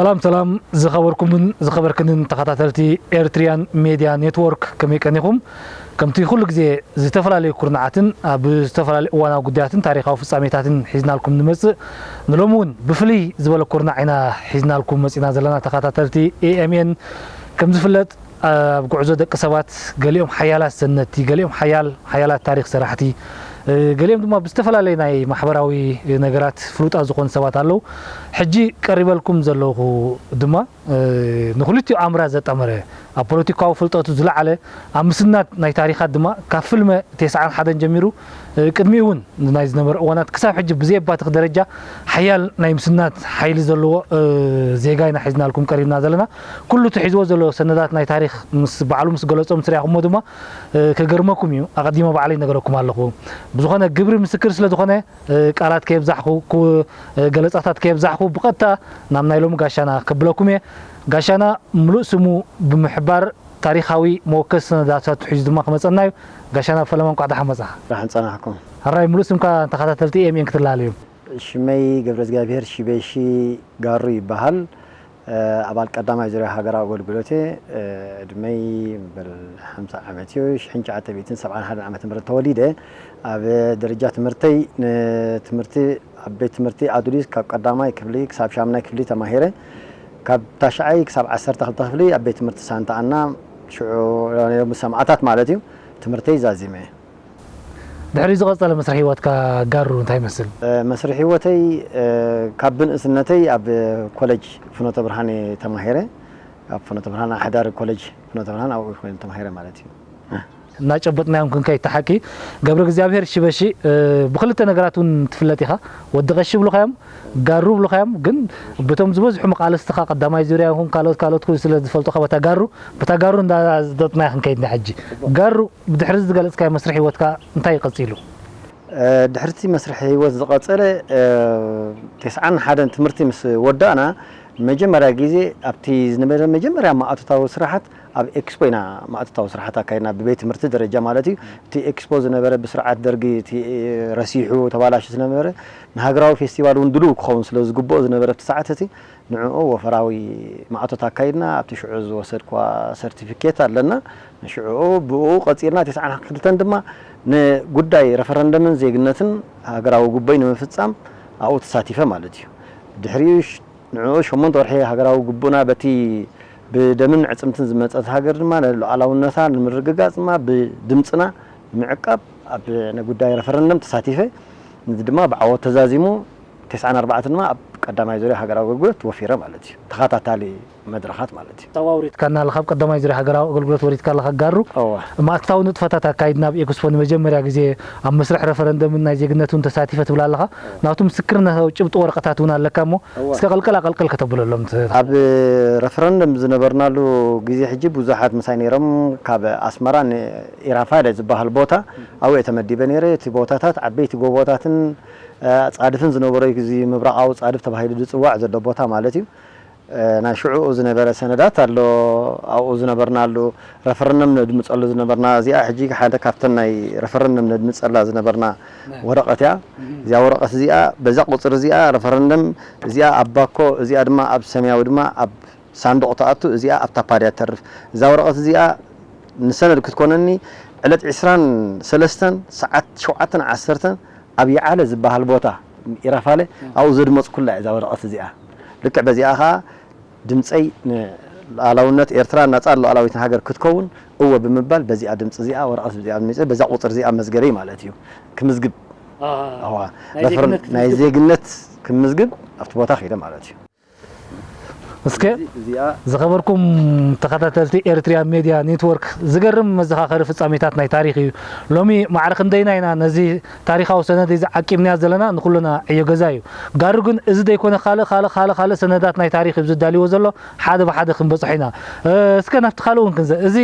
ሰላም ሰላም ዝኸበርኩምን ዝኸበርክንን ተኸታተልቲ ኤርትሪያን ሜድያ ኔትወርክ፣ ከመይ ቀኒኹም? ከምቲ ኩሉ ግዜ ዝተፈላለዩ ኩርናዓትን ኣብ ዝተፈላለዩ እዋናዊ ጉዳያትን ታሪኻዊ ፍጻሜታትን ሒዝናልኩም ንመጽእ። ንሎሚ እውን ብፍልይ ዝበለ ኩርናዕ ኢና ሒዝናልኩም መጺና ዘለና ተኸታተልቲ ኤ ኤም ኤን። ከም ዝፍለጥ ኣብ ጉዕዞ ደቂ ሰባት ገሊኦም ሓያላት ሰነድቲ፣ ገሊኦም ሓያል ሓያላት ታሪኽ ሰራሕቲ፣ ገሊኦም ድማ ብዝተፈላለየ ናይ ማሕበራዊ ነገራት ፍሉጣት ዝኾኑ ሰባት ኣለዉ። ሕጂ ቀሪበልኩም ዘለኹ ድማ ንክልቲኡ ኣምራ ዘጠመረ፣ ኣብ ፖለቲካዊ ፍልጠቱ ዝለዓለ፣ ኣብ ምስናድ ናይ ታሪኻት ድማ ካብ ፍልመ ተስዓን ሓደን ጀሚሩ ቅድሚኡ እውን ናይ ዝነበረ እዋናት ክሳብ ሕጂ ብዘየባትኽ ደረጃ ሓያል ናይ ምስናድ ሓይሊ ዘለዎ ዜጋ ኢና ሒዝናልኩም ቀሪብና ዘለና። ኩሉ እቲ ሒዝዎ ዘሎ ሰነዳት ናይ ታሪኽ ምስ ባዕሉ ምስ ገለጾ ምስ ርኣኹሞ ድማ ከገርመኩም እዩ። ኣቐዲመ ባዕለይ ነገረኩም ኣለኹ። ብዝኾነ ግብሪ ምስክር ስለ ዝኾነ ቃላት ከየብዛሕኹ፣ ገለጻታት ከየብዛሕኹ ብቐጥታ ናብ ናይ ሎሚ ጋሻና ከብለኩም እየ። ጋሻና ምሉእ ስሙ ብምሕባር ታሪኻዊ መወከሲ ሰነዳታቱ ሒዙ ድማ ክመጸና እዩ። ጋሻና ፈለማ እንቋዕ ደሓን መጻኻ። ደሓን ጸናሕኩም። ሕራይ ምሉእ ስምካ ንተኸታተልቲ ኤም ኤን ክትላለዮም። ሽመይ ገብረእግዚኣብሄር ሽበሺ ጋሩ ይበሃል። ኣባል ቀዳማይ ዙርያ ሃገራዊ ኣገልግሎት እየ። ዕድመይ በል ሓምሳ ዓመት እዩ። ሽሕን ትሽዓተ ሚእትን ሰብዓን ሓደን ዓመተ ምህረት ተወሊደ። ኣብ ደረጃ ትምህርተይ ንትምህርቲ ኣብ ቤት ትምህርቲ ኣዱሊስ ካብ ቀዳማይ ክፍሊ ክሳብ ሻምናይ ክፍሊ ተማሂረ። ካብ ታሽዓይ ክሳብ ዓሰርተ ክልተ ክፍሊ ኣብ ቤት ትምህርቲ ሳንታ ኣና፣ ሽዑ ሰማእታት ማለት እዩ፣ ትምህርተይ ዛዚመ። ድሕሪ ዝቐጸለ መስርሕ ህይወትካ ጋሩ እንታይ ይመስል? መስርሕ ህይወተይ ካብ ብንእስነተይ ኣብ ኮለጅ ፍኖተ ብርሃን እየ ተማሂረ። ኣብ ፍኖተ ብርሃን ኣሕዳሪ ኮለጅ ፍኖተ ብርሃን ኣብኡ ኮይነ ተማሂረ ማለት እዩ። እናጨበጥናዮም ክንከይድ፣ ተሓቂ ገብረ እግዚኣብሔር ሽበሺ፣ ብክልተ ነገራት እውን ትፍለጥ ኢኻ። ወዲ ቀሺ ብሉኻዮም፣ ጋሩ ብሉኻዮም። ግን በቶም ዝበዝሑ መቃለስትኻ ቀዳማይ ዙርያ ይኹን ካልኦት ካልኦት ኩሉ ስለ ዝፈልጡኻ በታ ጋሩ፣ በታ ጋሩ እንዳዘጠጥናዮ ክንከይድ ኢና ሕጂ። ጋሩ፣ ብድሕሪ ዝገለጽካዮ መስርሕ ህይወትካ እንታይ እዩ ቀጺሉ? ድሕርቲ መስርሕ ህይወት ዝቐጸለ፣ ተስዓን ሓደን ትምህርቲ ምስ ወዳእና፣ መጀመርያ ግዜ ኣብቲ ዝነበረ መጀመርያ ማእቶታዊ ስራሓት ኣብ ኤክስፖ ኢና ማእቶታዊ ስራሓት ኣካይድና፣ ብቤት ትምህርቲ ደረጃ ማለት እዩ። እቲ ኤክስፖ ዝነበረ ብስርዓት ደርጊ እቲ ረሲሑ ተባላሹ ዝነበረ፣ ንሃገራዊ ፌስቲቫል እውን ድሉው ክኸውን ስለ ዝግብኦ ዝነበረ ኣብቲ ሰዓት እቲ፣ ንዕኡ ወፈራዊ ማእቶት ኣካይድና። ኣብቲ ሽዑ ዝወሰድኳ ሰርቲፊኬት ኣለና። ንሽዕኡ ብኡ ቀጺልና፣ ተስዓን ክልተን ድማ ንጉዳይ ረፈረንደምን ዜግነትን ሃገራዊ ጉቦይ ንምፍጻም ኣብኡ ተሳቲፈ ማለት እዩ። ድሕሪኡ ሽ-፣ ንዕኡ ሸሞንተ ወርሒ ሃገራዊ ጉቡና በቲ ብደምን ዕጽምትን ዝመጸት ሃገር ድማ ንሉዓላውነታ ንምርግጋጽ ድማ ብድምጽና ንምዕቃብ ኣብ ናይ ጉዳይ ረፈረንደም ተሳቲፈ። ነዚ ድማ ብዓወት ተዛዚሙ። ተስዓን ኣርባዕተን ድማ ኣብ ቀዳማይ ዙርያ ሃገራዊ ኣገልግሎት ወፊረ ማለት እዩ። ተኸታታሊ መድረኻት ማለት እዩ። ተዋውሪድካና ኣለኻ፣ ኣብ ቀዳማይ ዙርያ ሃገራዊ ኣገልግሎት ወሪድካ ኣለኻ ጋሩ። እዋ። ማእቶታዊ ንጥፈታት ኣካይድና ኣብ ኤክስፖ ንመጀመርያ ግዜ ኣብ መስርሕ ረፈረንደምን ናይ ዜግነትን ተሳቲፈ ትብል ኣለኻ። ናቱ ምስክርነታዊ ጭብጢ ወረቐታት እውን ኣለካ እሞ፣ እዋ። እስከ ቀልቀል ኣቐልቀል ከተብለሎም ት-፣ ኣብ ረፈረንደም ዝነበርናሉ ግዜ ሕጂ ብዙሓት ምሳይ ነይሮም። ካብ ኣስመራ ንኢራፋይለ ዝበሃል ቦታ ኣብኡ እየ ተመዲበ ነይረ። እቲ ቦታታት ዓበይቲ ጎቦታትን፣ እ፣ ጻድፍን ዝነበሮ እዩ። እዚ ምብራቓዊ ጻድፍ ተባሂሉ ዝጽዋዕ ዘሎ ቦታ ማለት እዩ። እ፣ ናይ ሽዑኡ ዝነበረ ሰነዳት ኣሎ፣ ኣብኡ ዝነበርናሉ፣ ረፈረንደም ነድምጸሉ ዝነበርና፣ እዚኣ ሕጂ ሓደ ካብተን ናይ ረፈረንደም ነድምጸላ ዝነበርና ናይ። ወረቐት እያ። እም። እዚኣ ወረቐት እዚኣ፣ በዛ ቁጽሪ እዚኣ ረፈረንደም፣ እዚኣ ኣብ ባኮ፣ እዚኣ ድማ ኣብ ሰማያዊ ድማ ኣብ ሳንዱቕ ትኣቱ፣ እዚኣ ኣብ ታፓድያ ትተርፍ። እዛ ወረቐት እዚኣ ንሰነድ ክትኮነኒ፣ ዕለት ዕስራን ሰለስተን ሰዓት ሸውዓተን ዓሰርተን ኣብ ይዓለ ዝበሃል ቦታ፣ ኢራፋለ፣ እም። ኣብኡ ዘድመጽኩላ እያ እዛ ወረቐት እዚኣ። ልክዕ በዚኣ ኸኣ ድምጸይ ንሉዓላውነት ኤርትራ ናጻ ሉዓላዊትን ሃገር ክትከውን እወ ብምባል በዚኣ ድምጺ እዚኣ ወረቐት እዚኣ ኣድሚጸ በዛ ቁጽሪ እዚኣ መዝገበይ ማለት እዩ። ክምዝግብ። አ፣ ኣዋ፣ ናይ ረፈረን-፣ ዜግነት ናይ ክምዝግብ። ዜግነት ክምዝግብ ኣብቲ ቦታ ከይደ ማለት እዩ። እስከ እዚ፣ እዚኣ ዝኸበርኩም ተኸታተልቲ ኤርትሪያን ሜድያ ኔትወርክ፣ ዝገርም መዘኻኸሪ ፍጻሜታት ናይ ታሪኽ እዩ። ሎሚ ማዕረ ክንደይና ኢና ነዚ ታሪኻዊ ሰነድ እዚ ዓቂብናዮ ዘለና ንኹልና ዕዮ ገዛ እዩ። ጋሩ ግን እዚ ዘይኮነ ካልእ፣ ካልእ፣ ካልእ፣ ካልእ ሰነዳት ናይ ታሪኽ እዩ ዝዳልዎ ዘሎ። ሓደ ብሓደ ክንበጽሖ ኢና። እ፣ እስከ ናብቲ ካልእ እውን ክንዘ-፣ እዚ፣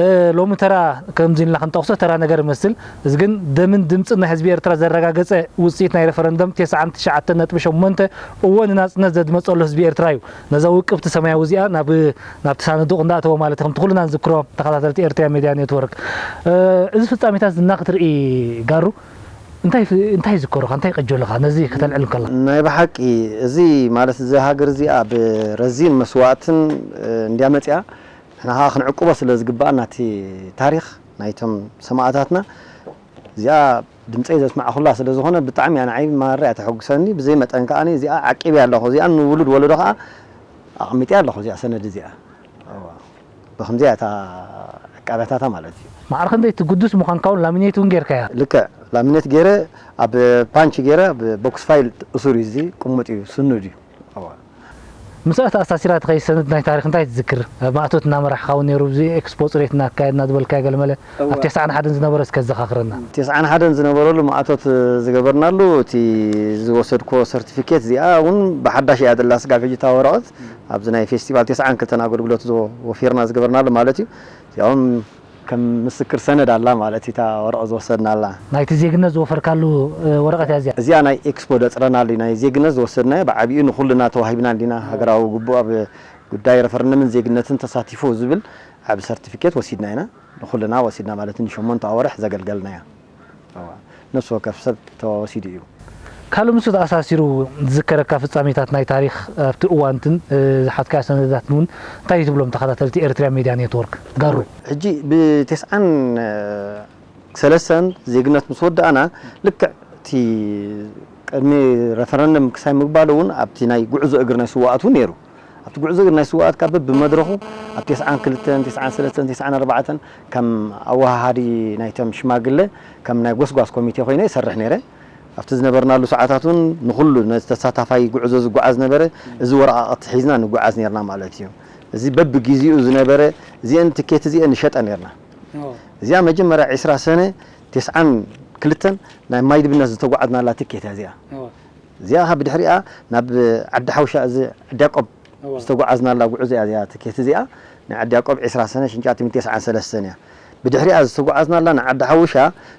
እ፣ ሎሚ ተራ ከምዚ ኢልና ክንጠቕሶ ተራ ነገር ይመስል። እዚ ግን ደምን ድምጽን ናይ ህዝቢ ኤርትራ ዘረጋገጸ ውጽኢት ናይ ረፈረንደም ተስዓን ትሽዓተን ነጥቢ ሸሞንተ እወ ንናጽነት ዘድመጸሉ ህዝቢ ኤርትራ እዩ። ነዛ ውቅብቲ ሰማያዊ እዚኣ ናብ፣ ናብቲ ሳንዱቕ እንዳእተወ ማለት ከምቲ ኩልና ንዝክሮ ተኸታተልቲ ኤርትራ ሜድያ ኔትወርክ። እ፣ እዚ ፍጻሜታት ዝና ክትርኢ ጋሩ እንታይ እንታይ ዝከሩኻ እንታይ ቀጀሉኻ ነዚ ከተልዕል ከላ? ናይ ብሓቂ እዚ ማለት እዚ ሃገር እዚኣ ብረዚን መስዋእትን እንዲያ መፅያ ንሕና ከዓ ክንዕቅቦ ስለ ዝግባኣና እቲ ታሪኽ ናይቶም ሰማእታትና እዚኣ ድምፀይ ዘስማዕኹላ ስለ ዝኾነ ብጣዕሚ እያ ንዓይ ማራ እያ ተሐጉሰኒ። ብዘይ መጠን ከዓ እዚኣ ዓቂበያ ኣለኹ። እዚኣ ንውሉድ ወለዶ ከዓ ኣቐሚጠያ ኣለኹ እዚኣ ሰነድ እዚኣ። እዋ። ብኸምዚኣ እታ ዕቃበታታ ማለት እዩ። ማዕረ ክንደይ እቲ ግዱስ ምዃንካ እውን ላሚኔት እውን ጌርካያ? ልክዕ ላሚኔት ገይረ ኣብ ፓንች ገይረ ኣብ ቦክስ ፋይል እሱር እዩ እዚ ቅሙጥ እዩ ስኑድ እዩ። እዋ። ምስኣ ተኣሳሲራ ትኸይድ ሰነድ ናይ ታሪኽ እንታይ ትዝክር? ማእቶት እናመራሕኻ እውን ነይሩ፣ እዚ ኤክስፖ ፅሬት እናካየድና ዝበልካዮ ገለመለ ኣብ እዋ። ተስዓን ሓደን ዝነበረ እስከ ዘኻኽረና። ተስዓን ሓደን ዝነበረሉ ማእቶት ዝገበርናሉ እቲ ዝወሰድኮ ሰርቲፊኬት እዚኣ እውን ብሓዳሽ እያ ዘላ ስጋብ ሕጂ እታ ወረቐት ኣብዚ ናይ ፌስቲቫል ተስዓን ክልተን ኣገልግሎት ወፊርና ዝገበርናሉ ማለት እዩ። እዚኣ እውን ከም ምስክር ሰነድ ኣላ ማለት እዩ እታ ወረቐት ዝወሰድናላ። ናይቲ ዜግነት ዝወፈርካሉ ወረቐት እያ እዚኣ? እዚኣ ናይ ኤክስፖ ደፅረናሉ ናይ ዜግነት ዝወሰድናዮ ብዓብኡ ንኩልና ተዋሂብና እንዲና ሃገራዊ ግቡእ ኣብ ጉዳይ ረፈረንደምን ዜግነትን ተሳቲፉ ዝብል ዓቢ ሰርቲፊኬት ወሲድና ኢና። ንኩልና ወሲድና ማለት ንሸሞንተ ኣዋርሕ ዘገልገልናያ ነፍሲ ወከፍ ሰብ ተወሲዱ እዩ። ካልእ ምስኡ ተኣሳሲሩ ዝዝከረካ ፍጻሜታት ናይ ታሪኽ ኣብቲ እዋንትን ዝሓዝካዮ ሰነዳትን እውን እንታይ እዩ ትብሎም ተኸታተልቲ ኤርትርያ ሜድያ ኔትወርክ ጋሩ? ሕጂ ብቴስዓን ሰለስተን ዜግነት ምስ ወዳእና ልክዕ እቲ ቅድሚ ረፈረንደም ክሳይ ምግባሉ እውን ኣብቲ ናይ ጉዕዞ እግሪ ናይ ስዋኣት እውን ነይሩ። ኣብቲ ጉዕዞ እግሪ ናይ ስውኣት ካብ በብመድረኹ ኣብ ተስዓን ክልተን፣ ተስዓን ሰለስተን፣ ተስዓን ኣርባዕተን ከም ኣወሃሃዲ ናይቶም ሽማግለ ከም ናይ ጎስጓስ ኮሚቴ ኮይነ ይሰርሕ ነይረ። ኣብቲ ዝነበርናሉ ሰዓታት እውን ንኹሉ ነቲ ተሳታፋይ ጉዕዞ ዝጓዓዝ ነበረ እዚ ወረቓቕቲ ሒዝና ንጓዓዝ ነርና ማለት እዩ። እዚ በብጊዜኡ ዝነበረ እዚአን ትኬት እዚአን ንሸጠ ነርና። እዚኣ መጀመርያ ዕስራ ሰነ ተስዓን ክልተን ናይ ማይ ድብነት ዝተጓዓዝናላ ትኬት እያ እዚኣ። እዚኣ ካብ ብድሕሪኣ ናብ ዓዲ ሓውሻ እዚ ዓዲ ያቆብ ዝተጓዓዝናላ ጉዕዞ እያ እዚኣ ትኬት እዚኣ ናይ ዓዲ ያቆብ ዕስራ ሰነ ሽንጫት ሚእቲ ተስዓን ሰለስተን እያ። ብድሕሪኣ ዝተጓዓዝናላ ንዓዲ ሓውሻ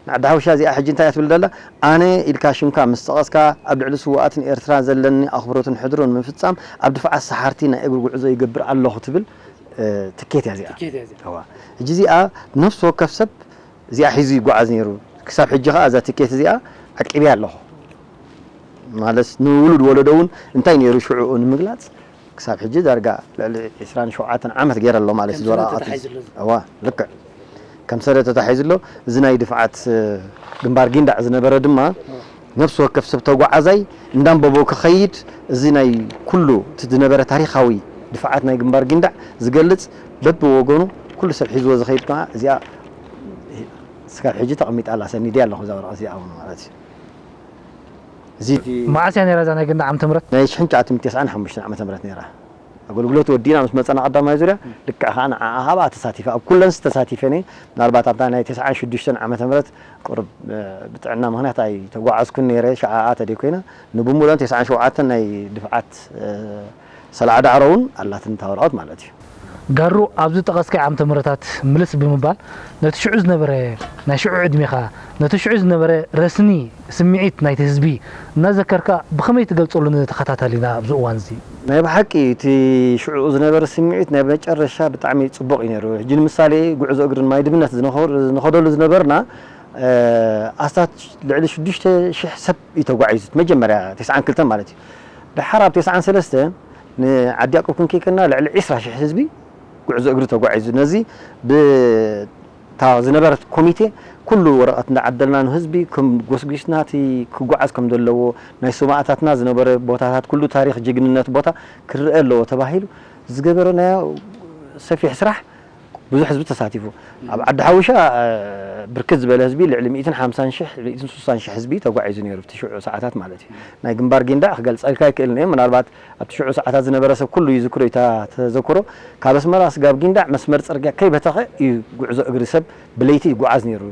ንዓዲ ሓውሻ እዚኣ ሕጂ እንታይ እያ ትብል ዘላ ኣነ ኢልካ ሽምካ ምስ ጠቐስካ ኣብ ልዕሊ ስውኣትን ኤርትራ ዘለኒ ኣኽብሮትን ሕድሮን ምፍጻም ኣብ ድፍዓት ሰሓርቲ ናይ እግሪ ጉዕዞ ይገብር ኣለኹ ትብል ትኬት እያ እዚኣ። ሕጂ እዚኣ ነፍሲ ወከፍ ሰብ እዚኣ ሒዙ ይጓዓዝ ነይሩ። ክሳብ ሕጂ ከኣ እዛ ትኬት እዚኣ ዓቂበያ ኣለኹ። ማለት ንውሉድ ወለዶ እውን እንታይ ነይሩ ሽዑኡ ንምግላጽ ክሳብ ሕጂ ዳርጋ ልዕሊ ዕስራን ሸውዓተን ዓመት ገይረ ኣሎ ማለት እዩ። ወረቓቕቲ እዋ ልክዕ ከም ሰነድ ተታሒዙ ኣሎ። እዚ ናይ ድፍዓት ግንባር ጊንዳዕ ዝነበረ ድማ ነፍሲ ወከፍ ሰብ ተጓዓዛይ እንዳንበቦ ክኸይድ እዚ ናይ ኩሉ እቲ ዝነበረ ታሪኻዊ ድፍዓት ናይ ግንባር ጊንዳዕ ዝገልጽ በብወገኑ ኩሉ ሰብ ሒዝዎ ዝኸይድ ከዓ እዚኣ ስካብ ሕጂ ተቐሚጣ ኣላ ሰኒደ ኣለኹ እዛ ወረቐት እዚኣ እውን ማለት እዩ። እዚ መዓስ እያ ነይራ እዛ ናይ ገንዳ ዓመተ ምህረት? ናይ ሽሕን ትሽዓተ ሚእትን ተስዓን ሓሙሽተን ዓመተ ምህረት ነይራ። ኣገልግሎት ወዲእና ምስ መፀና ቀዳማይ ዙርያ ልክዕ ከዓ ንዓኣ ኣብኣ ተሳቲፈ ኣብ ኩለንስ ተሳቲፈ እየ። ምናልባት ኣብታ ናይ ተስዓን ሽዱሽተን ዓመተ ምህረት ቁሩብ ብጥዕና ምኽንያት ኣይተጓዓዝኩን ነይረ። ሽዓኣ ተደይ ኮይና ንብሙሉአን ተስዓን ሸውዓተን ናይ ድፍዓት ሰላዓ ዳዕሮ እውን ኣላትኒ እታ ወረቐት ማለት እዩ። ጋሩ ኣብ ዝጠቐስካዮ ዓመተ ምህረታት ምልስ ብምባል ነቲ ሽዑ ዝነበረ ናይ ሽዑ ዕድሜኻ ነቲ ሽዑ ዝነበረ ረስኒ ስምዒት ናይቲ ህዝቢ እናዘከርካ ብኸመይ ትገልጸሉ ንተኸታታሊና ኣብዚ እዋን እዚ? ናይ ብሓቂ እቲ ሽዑ ዝነበረ ስምዒት ናይ መጨረሻ ብጣዕሚ ጽቡቕ እዩ ነይሩ። ሕጂ ንምሳሌ ጉዕዞ እግርን ማይ ድብነት ዝንኸደሉ ዝነበርና ኣስታት ልዕሊ ሽዱሽተ ሽሕ ሰብ እዩ ተጓዒዙ መጀመርያ ተስዓን ክልተን ማለት እዩ። ደሓር ኣብ ተስዓን ሰለስተን ንዓዲ ያቆብ ክንከይከና ልዕሊ ዕስራ ሽሕ ህዝቢ ጉዕዞ እግሪ ተጓዒዙ ነዚ ብታ ዝነበረት ኮሚቴ ኩሉ ወረቐት እንዳዓደልና ንህዝቢ ከም ጎስጒስና እቲ ክጓዓዝ ከም ዘለዎ ናይ ሰማእታትና ዝነበረ ቦታታት ኩሉ ታሪኽ ጅግንነት ቦታ ክረአ ኣለዎ ተባሂሉ ዝገበረናዮ ሰፊሕ ስራሕ ብዙሕ ህዝቢ ተሳቲፉ ኣብ ዓዲ ሓዊሻ ብርክት ዝበለ ህዝቢ ልዕሊ ሚእትን ሓምሳን ሽሕ ሚእትን ስሳን ሽሕ ህዝቢ ተጓዒዙ ነይሩ ኣብቲ ሽዑ ሰዓታት ማለት እዩ ናይ ግንባር ጊንዳዕ ክገልፀልካ ኣይክእልን እየ ምናልባት ኣብቲ ሽዑ ሰዓታት ዝነበረ ሰብ ኩሉ ይዝክሮ እዩ እታ ተዘክሮ ካብ ኣስመራ ስጋብ ጊንዳዕ መስመር ፅርግያ ከይበተኸ እዩ ጉዕዞ እግሪ ሰብ ብለይቲ ይጓዓዝ ነይሩ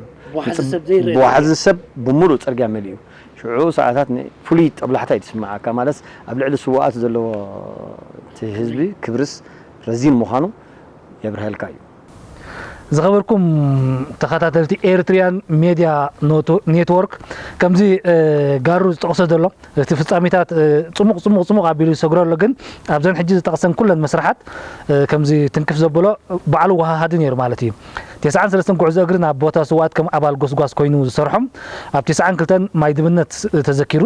ብዋሕዚ ሰብ ብሙሉእ ፅርግያ መሊኡ ሽዑ ሰዓታት ፍሉይ ጠብላሕታ እዩ ትስምዓካ ማለት ኣብ ልዕሊ ስውኣት ዘለዎ እቲ ህዝቢ ክብርስ ረዚን ምዃኑ የብርሀልካ እዩ። ዝኸበርኩም ተኸታተልቲ ኤርትሪያን ሜድያ ኔትወርክ ከምዚ ጋሩ ዝጠቕሶ ዘሎ እቲ ፍጻሜታት ጽሙቕ ጽሙቕ ጽሙቕ ኣቢሉ ይሰግሮ ኣሎ ግን ኣብዘን ሕጂ ዝጠቕሰን ኩለን መስርሓት ከምዚ ትንክፍ ዘብሎ ባዕሉ ወሃሃዲ ነይሩ ማለት እዩ። ተስዓን ሰለስተን ጉዕዞ እግሪ ናብ ቦታ ስውኣት ከም ኣባል ጎስጓስ ኮይኑ ዝሰርሖም፣ ኣብ ተስዓን ክልተን ማይ ድብነት ተዘኪሩ፣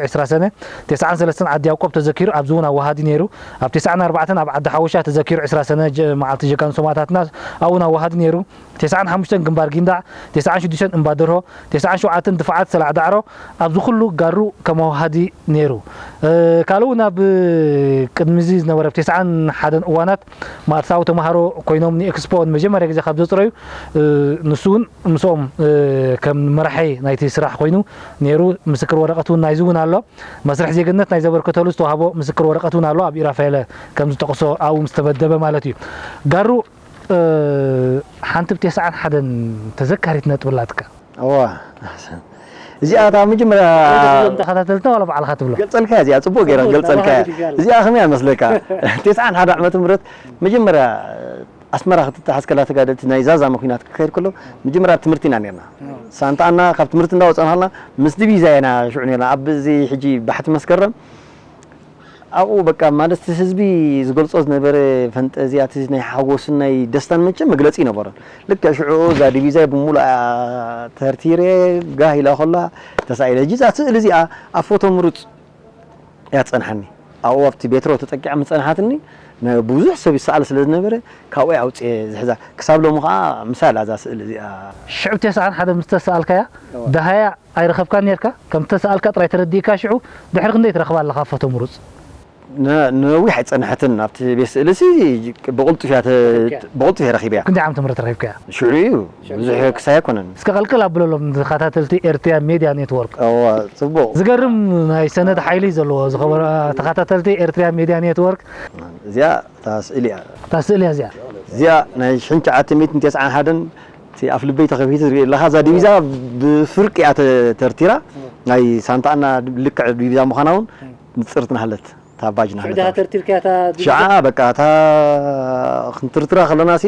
ዒስራ ሰነ፣ ተስዓን ሰለስተን ዓዲ ያዕቆብ ተዘኪሩ፣ ኣብዚ እውን ኣዋሃዲ ነይሩ። ኣብ ተስዓን ኣርባዕተን ኣብ ዓዲ ሓወሻ ተዘኪሩ፣ ዒስራ ሰነ ጀ-፣ መዓልቲ ጀጋኑ ሰማእታትና ኣብኡ እውን ኣዋሃዲ ነይሩ። ተስዓን ሓሙሽተን ግንባር ጊንዳዕ፣ ተስዓን ሽዱሽተን እምባ ደርሆ፣ ተስዓን ሸውዓተን ድፍዓት ሰላዕ ዳዕሮ፣ ኣብዚ ኩሉ ጋሩ ከም ኣዋሃዲ ነይሩ። እ፣ ካልእ እውን ኣብ ቅድሚ እዚ ዝነበረ ኣብ ተስዓን ሓደን እዋናት ማእተታዊ ተምሃሮ ኮይኖም ንኤክስፖ ንመጀመርያ ግዜ ካብ ዘጽረዩ፣ እ፣ ንሱ እውን ምስኦም፣ እ፣ ከም መራሒ ናይቲ ስራሕ ኮይኑ ነይሩ። ምስክር ወረቐት እውን ናይዚ እውን ኣሎ። መስርሕ ዜግነት ናይ ዘበርከተሉ ዝተዋህቦ ምስክር ወረቐት እውን ኣሎ። ኣብ ኢራፋኤለ ከም ዝጠቕሶ ኣብኡ ምስ ተመደበ ማለት እዩ። ጋሩ፣ እ፣ ሓንቲ ብ ተስዓን ሓደን ተዘካሪት ነጥቢ ኣላትካ። እዋ። እዚኣ እታ መጀመርያ እዞም ተኸታተልትና ዋላ ባዕልኻ ትብሎ? ገልጸልካ እዚኣ፣ ጽቡቕ ገይረ ጽቡቕ፣ ገልጸልካ። ተባሃጊ ጋር። እዚኣ ከመይ እያ መስለካ? ተስዓን ሓደ ዓመተ ምህረት መጀመርያ ኣስመራ ክትተሓዝ ከላ ተጋደልቲ ናይ ዛዛመ ኲናት ክካየድ ከሎ፣ መጀመርያ ኣብ ትምህርቲ ኢና ነርና። ኣዎ። ሳንጣና ካብ ትምህርቲ እንዳወጸና ሃልና ምስ ዲቪዛ ኢና ሽዑ ነርና። ኣብዚ ሕጂ ባሕቲ መስከረም ኣብኡ በቃ ማለት እቲ ህዝቢ ዝገልጾ ዝነበረ ፈንጠዝያ፣ እቲ ናይ ሓጎስን ናይ ደስታን መቸም መግለጺ ይነበሮን። ልክዕ ሽዑ እዛ ዲቪዛይ ብምሉኣ ተርቲረ ጋህ ኢላ ከላ ተሳኢለ። ሕጂ እዛ ስእሊ እዚኣ ኣብ ፎቶ ምሩጽ እያ ትጸንሓኒ። ኣብኡ ኣብቲ ቤትሮ ተጠቂዓ ምስ ጸንሓትኒ፣ ነ-፣ ብዙሕ ሰብ ይሰኣል ስለ ዝነበረ፣ ካብኡ እየ ኣውጽኤ ዝሕዛ። ክሳብ ሎሚ ኸኣ ምሳይ ኣላ እዛ ስእሊ እዚኣ። ሽዑ ተስዓን ሓደ ምስ ተሰኣልካያ፣ እዋ። ደሃያ ኣይረኸብካን ኔርካ? ከም ተሰኣልካ ጥራይ ተረዲእካ ሽዑ፣ ድሕሪ ክንደይ ትረኽባ ኣለኻ ፎቶ ምሩጽ? ነ-፣ ነዊሕ ኣይጸንሐትን። ኣብቲ ቤት ስእልሲ ብቕልጡፍ እያ ተ-፣ ረኺብካያ? ብቕልጡፍ እየ ረኺበያ። ክንደይ ዓመተ ምህረት ረኺብካያ? ሽዑ እዩ። ሽዑ ብዙሕ እዩ። ክሳይ ኣይኮነን። እስከ ቀልቅል ኣብለሎም ተኸታተልቲ ኤርትርያ ሜድያ ኔትወርክ። እዋ፣ ጽቡቕ። ዝገርም ናይ ሰነድ ሓይሊ እዩ ዘለዎ፣ ዝኸበረ ተኸታተልቲ ኤርትርያ ሜድያ ኔትወርክ። እዚኣ እታ ስእሊ እያ። እታ ስእሊ እያ እዚኣ። እዚኣ ናይ ሽሕን ትሽዓተ ሚእትን ተስዓን ሓደን እቲ ኣፍ ልበይ ተኸፊቱ ትርኢ ኣለኻ። እዛ ዲቪዛ ብፍርቂ እያ ተ-፣ ተርቲራ። ናይ ሳንታኣና ልክዕ ዲቪዛ ምዃና እውን ንጽርቲ ናሃለት። እታ ባጅ ሽዑ ናሃለት። ድኣ ተርቲርካያ እታ ዲቪዛ? ሽዓ በቃ እታ ክንትርትራ ከለና ሲ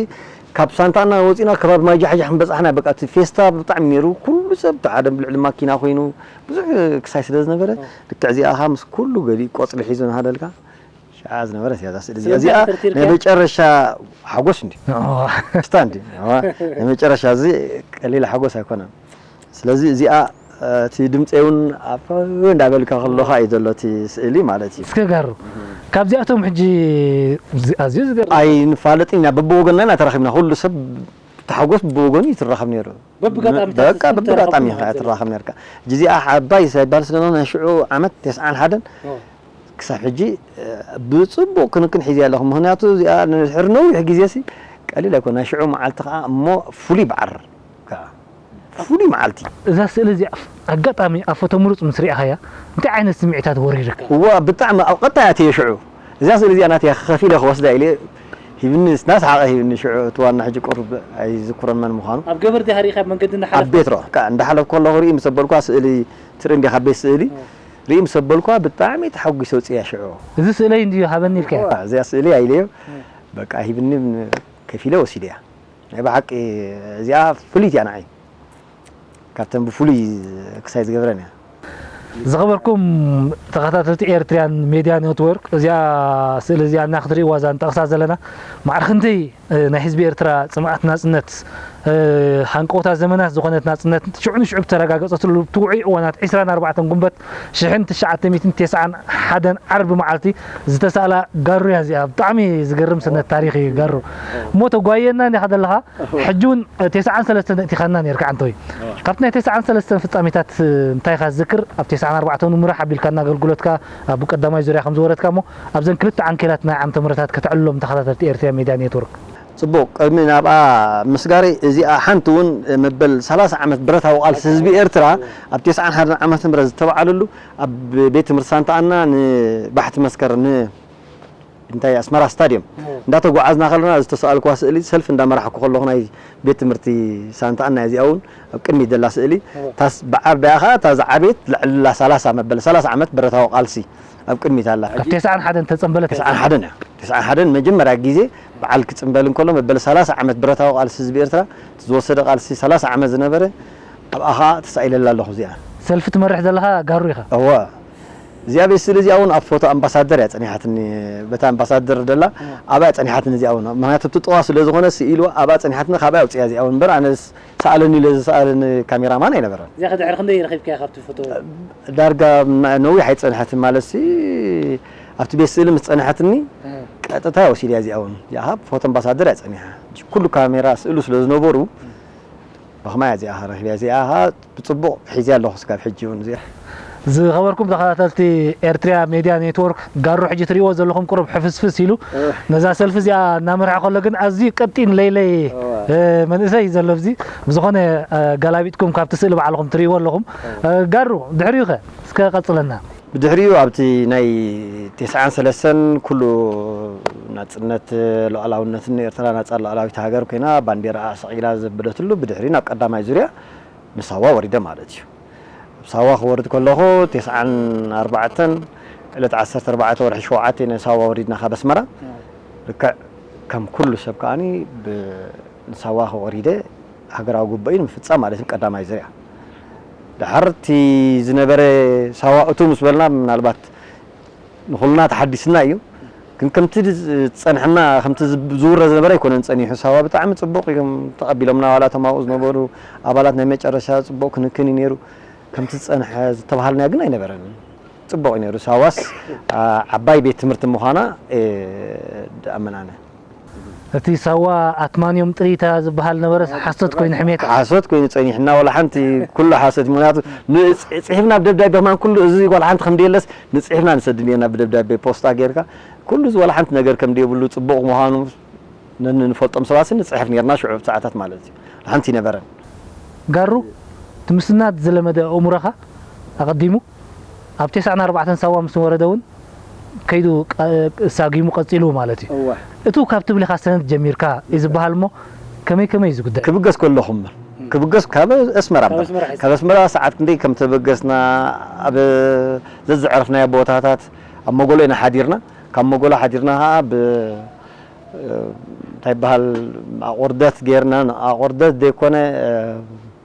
ካብ ሳንታና ወፂና ከባቢ ማይ ጃሕጃሕ ክንበፃሕና በቃ እቲ ፌስታ ብጣዕሚ ነይሩ። ኩሉ ሰብ ተዓደም ልዕሊ ማኪና ኮይኑ ብዙሕ ክሳይ ስለ ዝነበረ ኦ። ልክዕ እዚኣ ኸዓ ምስ ኩሉ ገሊኡ ቆፅሊ ሒዙ ናሃለልካ ሽዓ ዝነበረ እያ እዛ ስእሊ እዚኣ። ስለዚ እዚኣ ተርቲርካያ? ናይ መጨረሻ ሓጎስ እንዲ። ኦ። ስታ እንዲ። ዋ፣ ናይ መጨረሻ እዚ ቀሊል ሓጎስ ኣይኮነን። ስለዚ እዚኣ፣ እ፣ እቲ ድምፀይ እውን ኣፍ እንዳበልካ ከለኻ እዩ ዘሎ እቲ ስእሊ ማለት እዩ። እስከ ጋሩ፣ ካብዚኣቶም ሕጂ እዚ ኣዝዩ ዝገርም። ኣይንፋለጥን ኢና፣ በብወገንና ኢና ተራኺብና። ኩሉ ሰብ ተሓጎስ ብወገኑ እዩ ትራኸብ ነይሩ። በብጋጣሚታት በቃ፣ በብጋጣሚ ኢኻ ትራኸቡ ትራኸብ ነርካ። ሕጂ እዚኣ ዓባይ ሳይባል ስለሆነ ናይ ሽዑ ዓመት ተስዓን ሓደን ኦ። ክሳብ ሕጂ፣ እ፣ ብጽቡቕ ክንክን ሒዘያ ኣለኹ። ምኽንያቱ እዚኣ ንድሕሪ ነዊሕ ግዜ ሲ ቀሊል ኣይኮነ። ናይ ሽዑ መዓልቲ ኸዓ እሞ ፍሉይ በዓል ከኣ። ፍሉይ መዓልቲ። እዛ ስእሊ እዚኣ ኣጋጣሚ ኣብ ፎቶ ምሩጽ ምስ ርኢኻያ፣ እንታይ ዓይነት ስምዒታት ወሪዱካ? እዋ፣ ብጣዕሚ ኣብ ቀጥታ እያ እትየ ሽዑ። እዛ ስእሊ እዚኣ ናተይ ከፊለ ክወስዳ ኢለ ሂብኒ፣ እናሰሓቐ ሂብኒ ሽዑ እቲ ዋና ሕጂ ቁሩብ ኣይዝክሮን መን ምዃኑ። ኣብ ገበር ዲኻ ርኢኻ ኣብ መንገዲ ኣብ እናሓለፍካ? ቤትሮ፣ በቃ እንዳሓለፍኩ ከለኹ ርኢ ምስ ዘበልኳ ስእሊ ትርኢ እንዲኻ ቤት ስእሊ። እ። ርኢ ምስ ዘበልኳ ብጣዕሚ ተሓጒሰ ወፂኣ ሽዑ። እዚ ስእለይ እንድዩ ሃበኒ ኢልካዮ? እዋ፣ እዚኣ ስእሊ ኢለዮ። እ። በቃ ሂብኒ ከፊለ ወሲደያ። ናይ ብሓቂ እዚኣ ፍልይቲ እያ ንዓይ። ካብተን ብፍሉይ ክሳይ ዝገብረን እያ። ዝኸበርኩም ተኸታተልቲ ኤርትርያን ሜድያ ኔትወርክ፣ እዚኣ ስእሊ እዚኣ እና ክትርእይዋ እዛ ንጠቕሳ ዘለና ማዕረ ክንደይ፣ እ፣ ናይ ህዝቢ ኤርትራ ጽምኣት ናጽነት፣ እ፣ ሃንቀውታ ዘመናት ዝኾነት ናጽነት ሽዑ ንሽዑ ብተረጋገጸትሉ ብቲ ውዑይ እዋናት ዒስራን ኣርባዕተን ጉንበት ሽሕን ትሽዓተ ሚእትን ተስዓን ሓደን ዓርቢ መዓልቲ ዝተሳእላ ጋሩ እያ እዚኣ። ብጣዕሚ ዝገርም ሰነት ታሪኽ እዩ ጋሩ። እሞ ተጓየና እንዲኻ ዘለኻ፣ ሕጂ እውን ተስዓን ሰለስተን እቲኻና ነርካ ዓንተወይ። እዋ። ካብቲ ናይ ተስዓን ሰለስተን ፍጻሜታት እንታይ ኢኻ ዝዝክር? ኣብ ተስዓን ኣርባዕተን ምራሕ ኣቢልካና ኣገልግሎትካ ኣብ ቀዳማይ ዙርያ ከም ዝወረድካ እሞ ኣብዘን ክልተ ዓንኬላት ናይ ዓመተ ምህረታት ከተዕልሎም ተኸታተልቲ ኤርትርያ ሜድያ ኔትወርክ። ጽቡቕ፣ ቅድሚ ናብኣ ምስጋረይ እዚኣ ሓንቲ እውን መበል ሰላሳ ዓመት ብረታዊ ቃልሲ ህዝቢ ኤርትራ ኣብ ተስዓን ሓደን ዓመተ ምህረት ዝተባዕለሉ ኣብ ቤት ትምህርቲ ሳንታ ኣና ንባሕቲ መስከረም ን-፣ እንታይ ኣስመራ ስታድዮም እዎ። እንዳተጓዓዝና ከለና ዝተሰኣልኩዋ ስእሊ ሰልፊ እንዳመራሕኩ ከለኹ ናይ ቤት ትምህርቲ ሳንታ ኣና እዚኣ እውን ኣብ ቅድሚት ዘላ ስእሊ እዎ። ታስ ብዓባያ ኸዓ እታ ዝዓበየት ልዕሊ ሰላሳ መበል ሰላሳ ዓመት ብረታዊ ቃልሲ ኣብ ቅድሚት ኣላ። ካብ ተስዓን ሓደን ተጸንበለት? ተስዓን ሓደን እያ። ተስዓን ሓደን መጀመርያ ግዜ በዓል ክጽንበል እንከሎ መበል ሰላሳ ዓመት ብረታዊ ቃልሲ ህዝቢ ኤርትራ ዝወሰደ ቃልሲ ሰላሳ ዓመት ዝነበረ ኣብኣ ኸዓ ተሳኢለላ ኣለኹ እዚኣ። ሰልፊ ትመርሕ ዘለኻ ጋሩ ኢኻ? እወ። እዚኣ ቤት ስእሊ እዚኣ እውን ኣብ ፎቶ ኣምባሳደር እያ ጸኒሓትኒ። በታ ኣምባሳደር ደላ ኣብኣ ጸኒሓትኒ እዚኣ እውን። ምኽንያቱ ኣብቲ ጥዋ ስለ ዝኾነ ስኢሉ ኣብኣ ጸኒሓትኒ፣ ካብኣ ኣውጽያ እዚኣ እውን። እምበር ኣነ ሰኣለኒ ኢለ ዝሰኣለኒ ካሜራማን ኣይነበረን። እዚኣ ከ ድሕሪ ክንደይ ረኺብካያ ካብቲ ፎቶ? ዳርጋ ና-፣ ነዊሕ ኣይጸንሐትን ማለት ሲ፣ ኣብቲ ቤት ስእሊ ምስ ጸንሐትኒ ቀጥታ ወሲድያ እዚኣ እውን። እዚኣ ኸኣ ፎቶ ኣምባሳደር እያ ጸኒሓ። ኩሉ ካሜራ ስእሉ ስለ ዝነበሩ ብኸማይ እዚኣ ረኺብያ፣ እዚኣ ብጽቡቕ ሒዝያ ኣለኹ እስካብ ሕጂ እውን እዚኣ። ዝኸበርኩም ተኸታተልቲ ኤርትሪያ ሜድያ ኔትወርክ፣ ጋሩ ሕጂ ትርእይዎ ዘለኹም ቁሩብ ሕፍስፍስ ኢሉ ነዛ ሰልፊ እዚኣ እናመርሐ ከሎ ግን ኣዝዩ ቀጢን ለይለይ፣ እዋ። እ፣ መንእሰይ እዩ ዘሎ ኣብዚ። ብዝኾነ፣ እ፣ ገላቢጥኩም ካብቲ ስእሊ ባዕልኹም ትርእይዎ ኣለኹም። እ፣ ጋሩ ድሕሪኡ ኸ እስከ ቀጽለና። ብድሕሪኡ ኣብቲ ናይ ተስዓን ሰለስተን ኩሉ ናጽነት ሉዓላውነትን ኤርትራ ናጻ ሉዓላዊት ሃገር ኮይና ባንዴራኣ ሰቒላ ዘበለትሉ ብድሕሪ ናብ ቀዳማይ ዙርያ ንሳዋ ወሪደ ማለት እዩ። ኣብ ሳዋ ክወርድ ከለኹ ተስዓን ኣርባዕተን ዕለት ዓሰርተ ኣርባዕተ ወርሒ ሸውዓተ ንሳዋ ወሪድና ካብ ኣስመራ። ልክዕ ከም ኩሉ ሰብ ከኣኒ ብ-፣ ንሳዋ ክወሪደ ሃገራዊ ግቡእይ ንምፍጻም ማለት እዩ ቀዳማይ ዙርያ። ድሓር እቲ ዝነበረ ሳዋ እቱ ምስ በልና ምናልባት ንኹልና ተሓዲስና እዩ። ግን ከምቲ ዝጸንሐና፣ ከምቲ ዝብ-፣ ዝውረ ዝነበረ ኣይኮነን ጸኒሑ። ሳዋ ብጣዕሚ ጽቡቕ እዮም ተቐቢሎምና፣ ዋላ እቶም ኣብኡ ዝነበሩ ኣባላት ናይ መጨረሻ ጽቡቕ ክንክን እዩ ነይሩ። ከምቲ ዝጸንሐ ዝተባሃልናዮ ግን ኣይነበረን። ጽቡቕ እዩ ነይሩ። ሳዋስ፣ ኣ-፣ ዓባይ ቤት ትምህርቲ ምዃና፣ እ፣ ድኣምን ኣነ። እቲ ሳዋ ኣትማንዮም ጥሪታ ዝበሃል ነበረስ ሓሶት ኮይኑ ሕሜታ? ሓሶት ኮይኑ ጸኒሕና፣ ዋላ ሓንቲ ኩሉ ሓሶት እዩ። ምኽንያቱ ንጽ-፣ ጽሒፍና ብደብዳቤ ከማን ኩሉ እዚ ዋላ ሓንቲ ከም ደየለስ ንጽሒፍና ንሰድድ ነርና ብደብዳቤ ፖስታ ጌርካ። ኩሉ እዚ ዋላ ሓንቲ ነገር ከም ደየብሉ ጽቡቕ ምዃኑ ነን-፣ ንፈልጦም ሰባትሲ ንጽሕፍ ነርና ሽዑ ሰዓታት ማለት እዩ። ሓንቲ ይነበረን። ጋሩ፣ እቲ ምስናድ ዝለመደ ኣእምሮኻ ኣቐዲሙ ኣብ ተስዓን ኣርባዕተን ሳዋ ምስ ወረደ እውን ከይዱ ቀ-፣ ሳጊሙ ቀጺሉ ማለት እዩ። እወ። እቱ ካብ ትብሊኻ ሰነድ ጀሚርካ እዩ ዝበሃል እሞ ከመይ ከመይ እዩ ዝጉዳይ? ክብገስ ከለኹም፣ ክብገስ ካብ ኣስመራ ካብ እምበር። ኣስመራ ሒዝካ። ካብ ኣስመራ ሰዓት ክንደይ ከም ተበገስና፣ ኣብ ዘዝዐረፍናዮ ቦታታት፣ ኣብ መጎሎ ኢና ሓዲርና። ካብ መጎሎ ሓዲርና ኸዓ ብ-፣ እንታይ ይበሃል፣ ኣቑርደት ጌርና፣ ኣቑርደት ዘይኮነ፣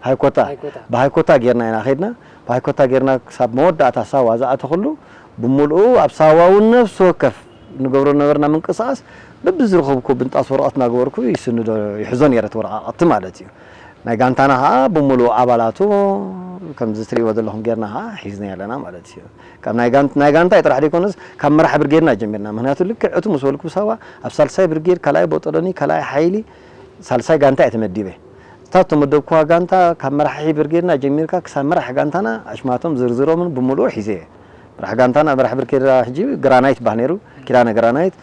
ሃይኮታ። ሃይኮታ። ብሃይኮታ ጌርና ኢና ኸድና። ብሃይኮታ ጌርና ክሳብ መወዳእታ ሳዋ ዝኣተኽሉ፣ ብምልኡ ኣብ ሳዋ እውን ነፍሲ ወከፍ ንገብሮ ነበርና ምንቅስቓስ፣ በብዝረኸብኩ ብንጣስ ወረቐት እናገበርኩ ይስንዶ፣ ይሕዞ ነይረ እቲ ወረቓቕቲ ማለት እዩ። ናይ ጋንታና ኸዓ ብምልኡ ኣባላቱ ከምዚ ትርእይዎ ዘለኹም ጌርና ኸዓ ሒዝና ኣለና ማለት እዩ። ካብ ናይ ጋን-፣ ናይ ጋንታይ ጥራሕ ዘይኮነስ፣ ካብ መራሒ ብርጌድና ጀሚርና። ምኽንያቱ ልክዕ እቱ ምስ በልኩ ሳዋ ኣብ ሳልሳይ ብርጌድ፣ ካልኣይ ቦጦሎኒ፣ ካልኣይ ሓይሊ፣ ሳልሳይ ጋንታ እየ ተመዲበ። እታ እተመደብኩዋ ጋንታ ካብ መራሒ ብርጌድና ጀሚርካ ክሳብ መራሒ ጋንታና ኣሽማቶም ዝርዝሮምን ብምልኡ ሒዘ እየ። መራሒ ጋንታና፣ መራሒ ብርጌድና ሕጂ ግራናይት ይበሃል ነይሩ፣ ኪዳነ ግራናይት።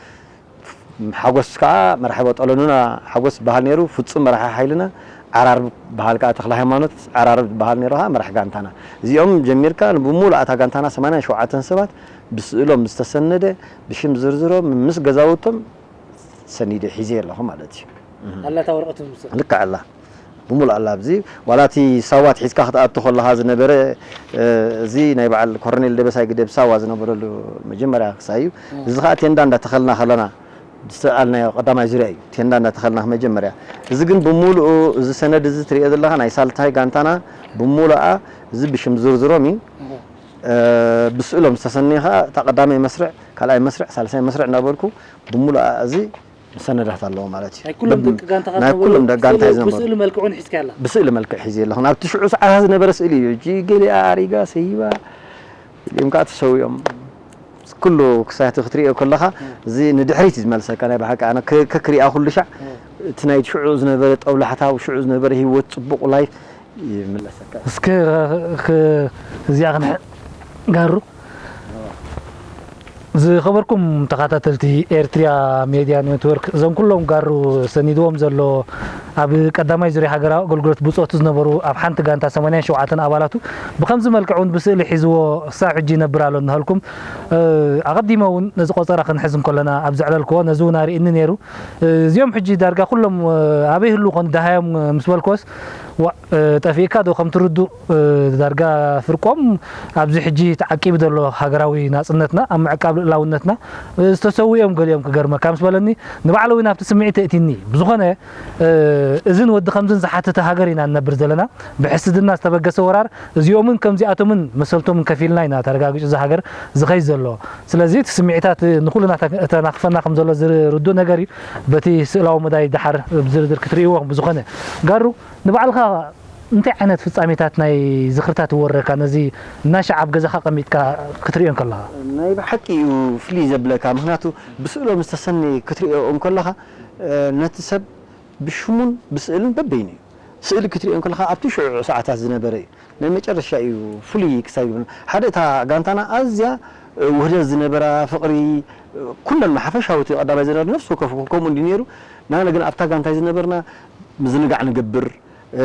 ሓጎስ ከኣ መራሒ ቦጦሎንና ሓጎስ ይበሃል ነይሩ፣ ፍጹም መራሒ ሓይልና። ዓራርብ በሃል ከኣ ተኽለ ሃይማኖት ዓራርብ ዝበሃል ነይሩ ከኣ መራሒ ጋንታና። እዚኦም ጀሚርካ ብሙሉእ እታ ጋንታና ሰማንያን ሸውዓተን ሰባት ብስእሎም ዝተሰነደ ብሽም ዝርዝሮም ምስ ገዛውቶም ሰኒደ ሒዘ ኣለኹ ማለት እዩ። እህ። ኣላ እታ ወረቐት ምስኡ? ልክዕ ኣላ። ብምሉእ ኣላ ኣብዚ። ዋላ እቲ ሳዋ ኣትሒዝካ ክትኣቱ ከለኻ ዝነበረ፣ እ፣ እዚ ናይ በዓል ኮረኔል ደበሳይ ግደ ብሳዋ ዝነበረሉ መጀመርያ ክሳይ እዩ። እህ። እዚ ኸኣ ቴንዳ እንዳተኸልና ከለና ዝሰኣልናዮ ቀዳማይ ዙርያ እዩ። ቴንዳ እንዳተኸልና መጀመርያ። እዚ ግን ብምሉኡ እዚ ሰነድ እዚ ትርእዮ ዘለኻ ናይ ሳልታይ ጋንታና ብምሉኣ እዚ ብሽም ዝርዝሮም እዩ። እህ። እ፣ ብስእሎም ዝተሰነየ ኸኣ እታ ቀዳማይ መስርዕ፣ ካልኣይ መስርዕ፣ ሳልሳይ መስርዕ እንዳበልኩ ብምሉኣ እዚ ሰነዳት ኣለዎ ማለት እዩ። ናይ ኩሎም በብ-፣ ደቂ ጋንታኻ ናይ ዝነበሩ ኩሎም ደቂ ጋንታ ስእሊ ዝነበሩ። ብስእሊ መልክዑን ሒዝካያ ኣላ? ብስእሊ መልክዕ ሒዘ ኣለኹ። ናብቲ ሽዑ ሰዓታት ዝነበረ ስእሊ እዩ። ሕጂ ገሊኣ ኣሪጋ፣ ሰይባ፣ ገሊኦም ከኣ ተሰዊኦም። ኩሉ ክሳቲ ክትርእዮ ከለኻ፣ እም። እዚ ንድሕሪት እዩ ዝመልሰካ። ናይ ብሓቂ ኣነ ከ-፣ ከክሪኣ ኩሉ ሻዕ፣ እም። እቲ ናይ ሽዑ ዝነበረ ጠብላሕታ፣ ሽዑ ዝነበረ ህይወት፣ ጽቡቕ ላይፍ፣ ይምለሰካ። እስከ ክ-፣ እዚኣ ክንሕ-፣ ጋሩ። ዝኸበርኩም ተኸታተልቲ ኤርትሪያ ሜድያ ኔትወርክ፣ እዞም ኩሎም ጋሩ ሰኒድዎም ዘሎ ኣብ ቀዳማይ ዙርያ ሃገራዊ ኣገልግሎት ብጾቱ ዝነበሩ ኣብ ሓንቲ ጋንታ ሰማንያን ሸውዓተን ኣባላቱ ብኸምዚ መልክዕ እውን ብስእሊ ሒዝዎ ክሳብ ሕጂ ይነብር ኣሎ እናሃልኩም፣ እ፣ ኣቐዲመ እውን ነዚ ቆጸራ ክንሕዝ እንከለና ኣብ ዘዕለልክዎ ነዚ እውን ኣርእኒ ነይሩ። እ፣ እዚኦም ሕጂ ዳርጋ ኩሎም፣ እ፣ ኣበይ ህልው ኮን ደሃዮም፣ እ፣ ምስ በልክዎስ ዋእ፣ እ፣ ጠፊእካ ዶ ከም ትርዱእ፣ እ፣ ዳርጋ ፍርቆም ኣብዚ ሕጂ ተዓቂቡ ዘሎ ሃገራዊ ናጽነትና ኣብ ምዕቃብ ልእላውነትና፣ እ፣ ዝተሰውኡ እዮም ገሊኦም። ክገርመካ ምስ በለኒ ንባዕሉ እውን ኣብቲ ስምዒት የእቲኒ። ብዝኾነ፣ እ፣ እዝን ወዲ ከምዝን ዝሓተተ ሃገር ኢና ንነብር ዘለና። ብሕስድና ዝተበገሰ ወራር እዚኦምን ከምዚኣቶምን መሰልቶምን ከፊልና ኢና ተረጋጊጹ እዚ ሃገር ዝኸይድ ዘሎ። ስለዚ እቲ ስምዒታት ንኹልና ተ-፣ ተናኽፈና ከም ዘሎ ዝርዱእ ነገር እዩ። በቲ ስእላዊ መዳይ ደሓር ብዝርዝር ክትርእይዎ። ብዝኾነ ጋሩ ንባዕልኻ እንታይ ዓይነት ፍጻሜታት ናይ ዝኽርታት ይወረካ ነዚ እናሻዕ ኣብ ገዛኻ ቀሚጥካ ክትርእዮ እንከለኻ? ናይ ብሓቂ እዩ ፍልይ ዘብለካ። ምኽንያቱ ብስእሎም ዝተሰነየ ክትርእዮ እንከለኻ፣ እ፣ ነቲ ሰብ ብሽሙን ብስእልን በበይኑ እዩ። ስእሊ ክትርእዮ እንከለኻ ኣብቲ ሽዑ ሰዓታት ዝነበረ እዩ። ናይ መጨረሻ እዩ ፍሉይ ክሳብ ይብልና። ሓደ እታ ጋንታና ኣዝያ፣ እ፣ ውህደት ዝነበራ ፍቕሪ፣ እ፣ ኩለን ሓፈሻዊ እቲ ቀዳማይ ዝነበረ ነፍሲ ወከፍ ከምኡ እንዲ ነይሩ። ንሕና ግን ኣብታ ጋንታይ ዝነበርና ምዝንጋዕ ንገብር፣ እ፣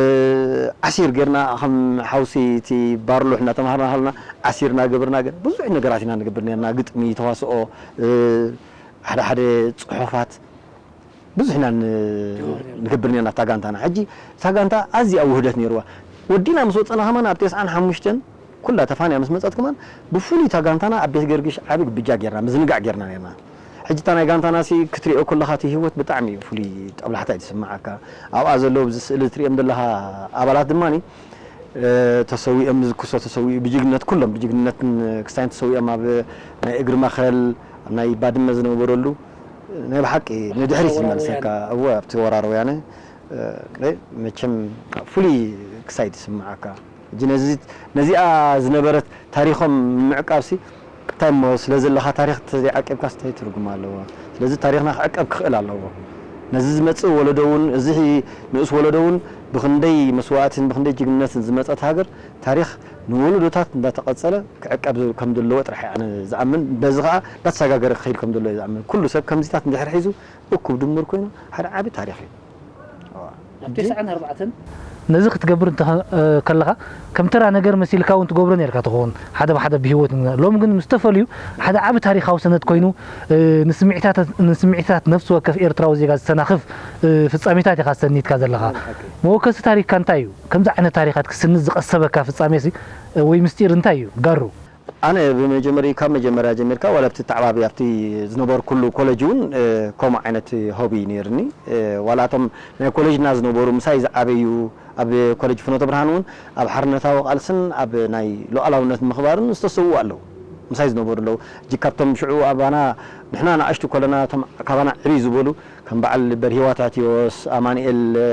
ዓሲር ጌርና ከም ሓውሲ እቲ ባርሉሕ እናተማሃርና ከለና ዓሲር እናገበርና ግን ብዙሕ ነገራት ኢና ንገብር ነርና። ግጥሚ፣ ተዋስኦ፣ እ፣ ሓደ ሓደ ጽሑፋት ብዙሕ ኢና ን-፣ ንገብር ነርና እታ ጋንታና። ሕጂ እታ ጋንታ ኣዝያ ውህደት ነይርዋ። ወዲና ምስ ወጸና ከማን ኣብ ተስዓን ሓሙሽተን ኩላ ተፋንያ ምስ መጸት ከማን ብፍሉይ እታ ጋንታና ኣብ ቤት ገርግሽ ዓቢ ግብጃ ጌርና፣ ምዝንጋዕ ጌርና ነርና። ሕጂ እታ ናይ ጋንታና ሲ ክትሪኦ ከለኻ እቲ ህይወት ብጣዕሚ እዩ ፍሉይ ጦብላሕታ እዩ ዝስምዓካ። ኣብኣ ዘለዉ ኣብዚ ስእሊ ትሪኦም ዘለኻ ኣባላት ድማኒ፣ እ፣ ተሰዊኦም፣ ዝክሶ ተሰዊኡ ብጅግነት፣ ኩሎም ብጅግነትን ክስታይን ተሰዊኦም ኣብ ናይ እግሪ መኸል፣ ኣብ ናይ ባድመ ዝነበረሉ ናይ ብሓቂ ንድሕሪት ዝመልሰካ። እወ፣ ኣብቲ ወራር ወያነ፣ እ፣ መቸም ፍሉይ ክሳይድ ይስምዓካ። ሕጂ ነዚ፣ ነዚኣ ዝነበረት ታሪኾም ንምዕቃብሲ፣ እንታይ እሞ ስለ ዘለኻ ታሪኽ ተዘይዓቂብካስ እንታይ ትርጉም ኣለዎ? ስለዚ ታሪኽና ክዕቀብ ክኽእል ኣለዎ። ነዚ ዝመጽእ ወለዶ እውን፣ እዚ ንኡስ ወለዶ እውን ብኽንደይ መስዋእትን ብኽንደይ ጅግንነትን ዝመጸት ሃገር ታሪኽ ንወለዶታት እንዳተቐጸለ ክዕቀብ ከም ዘለዎ ጥራሕ እየ ኣነ ዝኣምን። በዚ ኸኣ እንዳተሰጋገረ ክኸይድ ከም ዘለዎ እየ ዝኣምን። ኩሉ ሰብ ከምዚታት እንድሕር ሒዙ እኩብ ድምር ኮይኑ ሓደ ዓቢ ታሪኽ እዩ። እዋ። ኣብ ሕጂ ተስዓን ኣርባዕተን ነዚ ክትገብር እንተ-፣ እ፣ ከለኻ ከም ተራ ነገር መሲልካ እውን ትገብሮ ነርካ ትኸውን። ሓደ ብሓደ ብህይወት ንግነ-፣ ሎም ግን ምስ ተፈልዩ ሓደ ዓቢ ታሪኻዊ ሰነድ ኮይኑ፣ እ፣ ንስምዒታት፣ ንስምዒታት ነፍሲ ወከፍ ኤርትራዊ ዜጋ ዝተናኽፍ፣ እ፣ ፍጻሜታት ኢኻ ሰኒድካ ዘለኻ። ሓቂ። መወከሲ ታሪኽካ እንታይ እዩ? ከምዚ ዓይነት ታሪኻት ክስንድ ዝቐሰበካ ፍጻሜሲ፣ እ፣ ወይ ምስጢር እንታይ እዩ? ጋሩ። ኣነ ብመጀመሪ-፣ ካብ መጀመርያ ጀሚርካ ዋላ ኣብቲ ተዓባቢ ኣብቲ ዝነበርኩሉ ኮለጅ እውን፣ እ፣ ከምኡ ዓይነት ሆቢ ነይርኒ። እ፣ ዋላ እቶም ናይ ኮለጅና ዝነበሩ ምሳይ ዝዓበዩ ኣብ ኮለጅ ፍኖተ ብርሃን እውን ኣብ ሓርነታዊ ቃልስን ኣብ ናይ ሉዓላውነት ምኽባርን ዝተሰውኡ ኣለዉ። ምሳይ ዝነበሩ ኣለዉ። ሕጂ ካብቶም ሽዑ ኣባና ንሕና ንኣሽቱ ኮለና እቶም ካባና ዕብይ ዝበሉ ከም በዓል በርሂ ዋታትዮስ፣ ኣማኑኤል፣ እ፣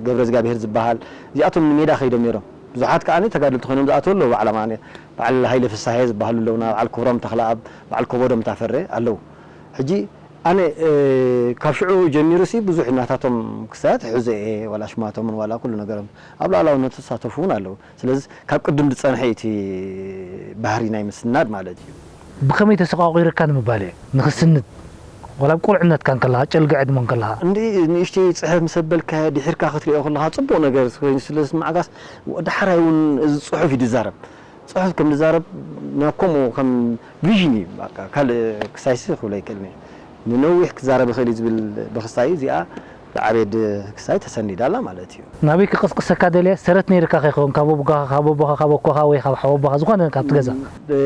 ገብረ እግዚኣብሄር ዝበሃል እዚኣቶም ንሜዳ ከይዶም ነይሮም። ብዙሓት ከኣ ተጋደልቲ ኮይኖም ዝኣተዉ ኣለዉ። በዓል ኣማኑኤል፣ በዓል ሃይለ ፍሳሄ ዝበሃሉ ኣለዉና፣ በዓል ክብሮም ተኽለኣብ፣ በዓል ኮቦዶም ታፈረ ኣለዉ። ሕጂ ኣነ፣ እ፣ ካብ ሽዑ ጀሚሩሲ ብዙሕ ናታቶም ክስታያት ሕዘ እየ፣ ዋላ ሽማቶምን ዋላ ኩሉ ነገሮም። ኣብ ሉዓላውነት ዝሳተፉ እውን ኣለዉ። ስለዚ ካብ ቅድም ዝጸንሐ እዩ እቲ ባህሪ ናይ ምስናድ ማለት እዩ። ብኸመይ ተሰቋቒሩካ ንምባል እየ፣ ንኽስንድ፣ ዋላ ኣብ ቁልዕነትካ እንከለኻ፣ ጨልጋ ዕድመ እንከለኻ? እንዲ ንእሽተይ ጽሕፍ ምስ ኣበልካዮ፣ ድሒርካ ክትሪኦ ከለኻ ጽቡቕ ነገር ኮይኑ ስለ ዝስምዓካስ፣ ዳሕራይ እውን እዚ ጽሑፍ እዩ ዝዛረብ። ጽሑፍ ከም ዝዛረብ ናብ ከምኡ ከም ቪዥን እዩ፣ በቃ፣ ካልእ ክሳይሲ ክብሎ ኣይክእልን እየ። ንነዊሕ ክዛረብ ይኽእል እዩ ዝብል ብክስታይ እዩ። እዚኣ ዝዓበየ ድ-፣ ክስታይ ተሰኒዳ ኣላ ማለት እዩ። ናበይ ክቕስቅሰካ ደልየ? ሰረት ነይርካ ከይኸውን፣ ካብ ኣቦኻ፣ ካብ ኣቦኻ፣ ካብ ኣኮኻ ወይ ካብ ሓወቦኻ፣ ዝኾነ ካብቲ ገዛ? ብ-፣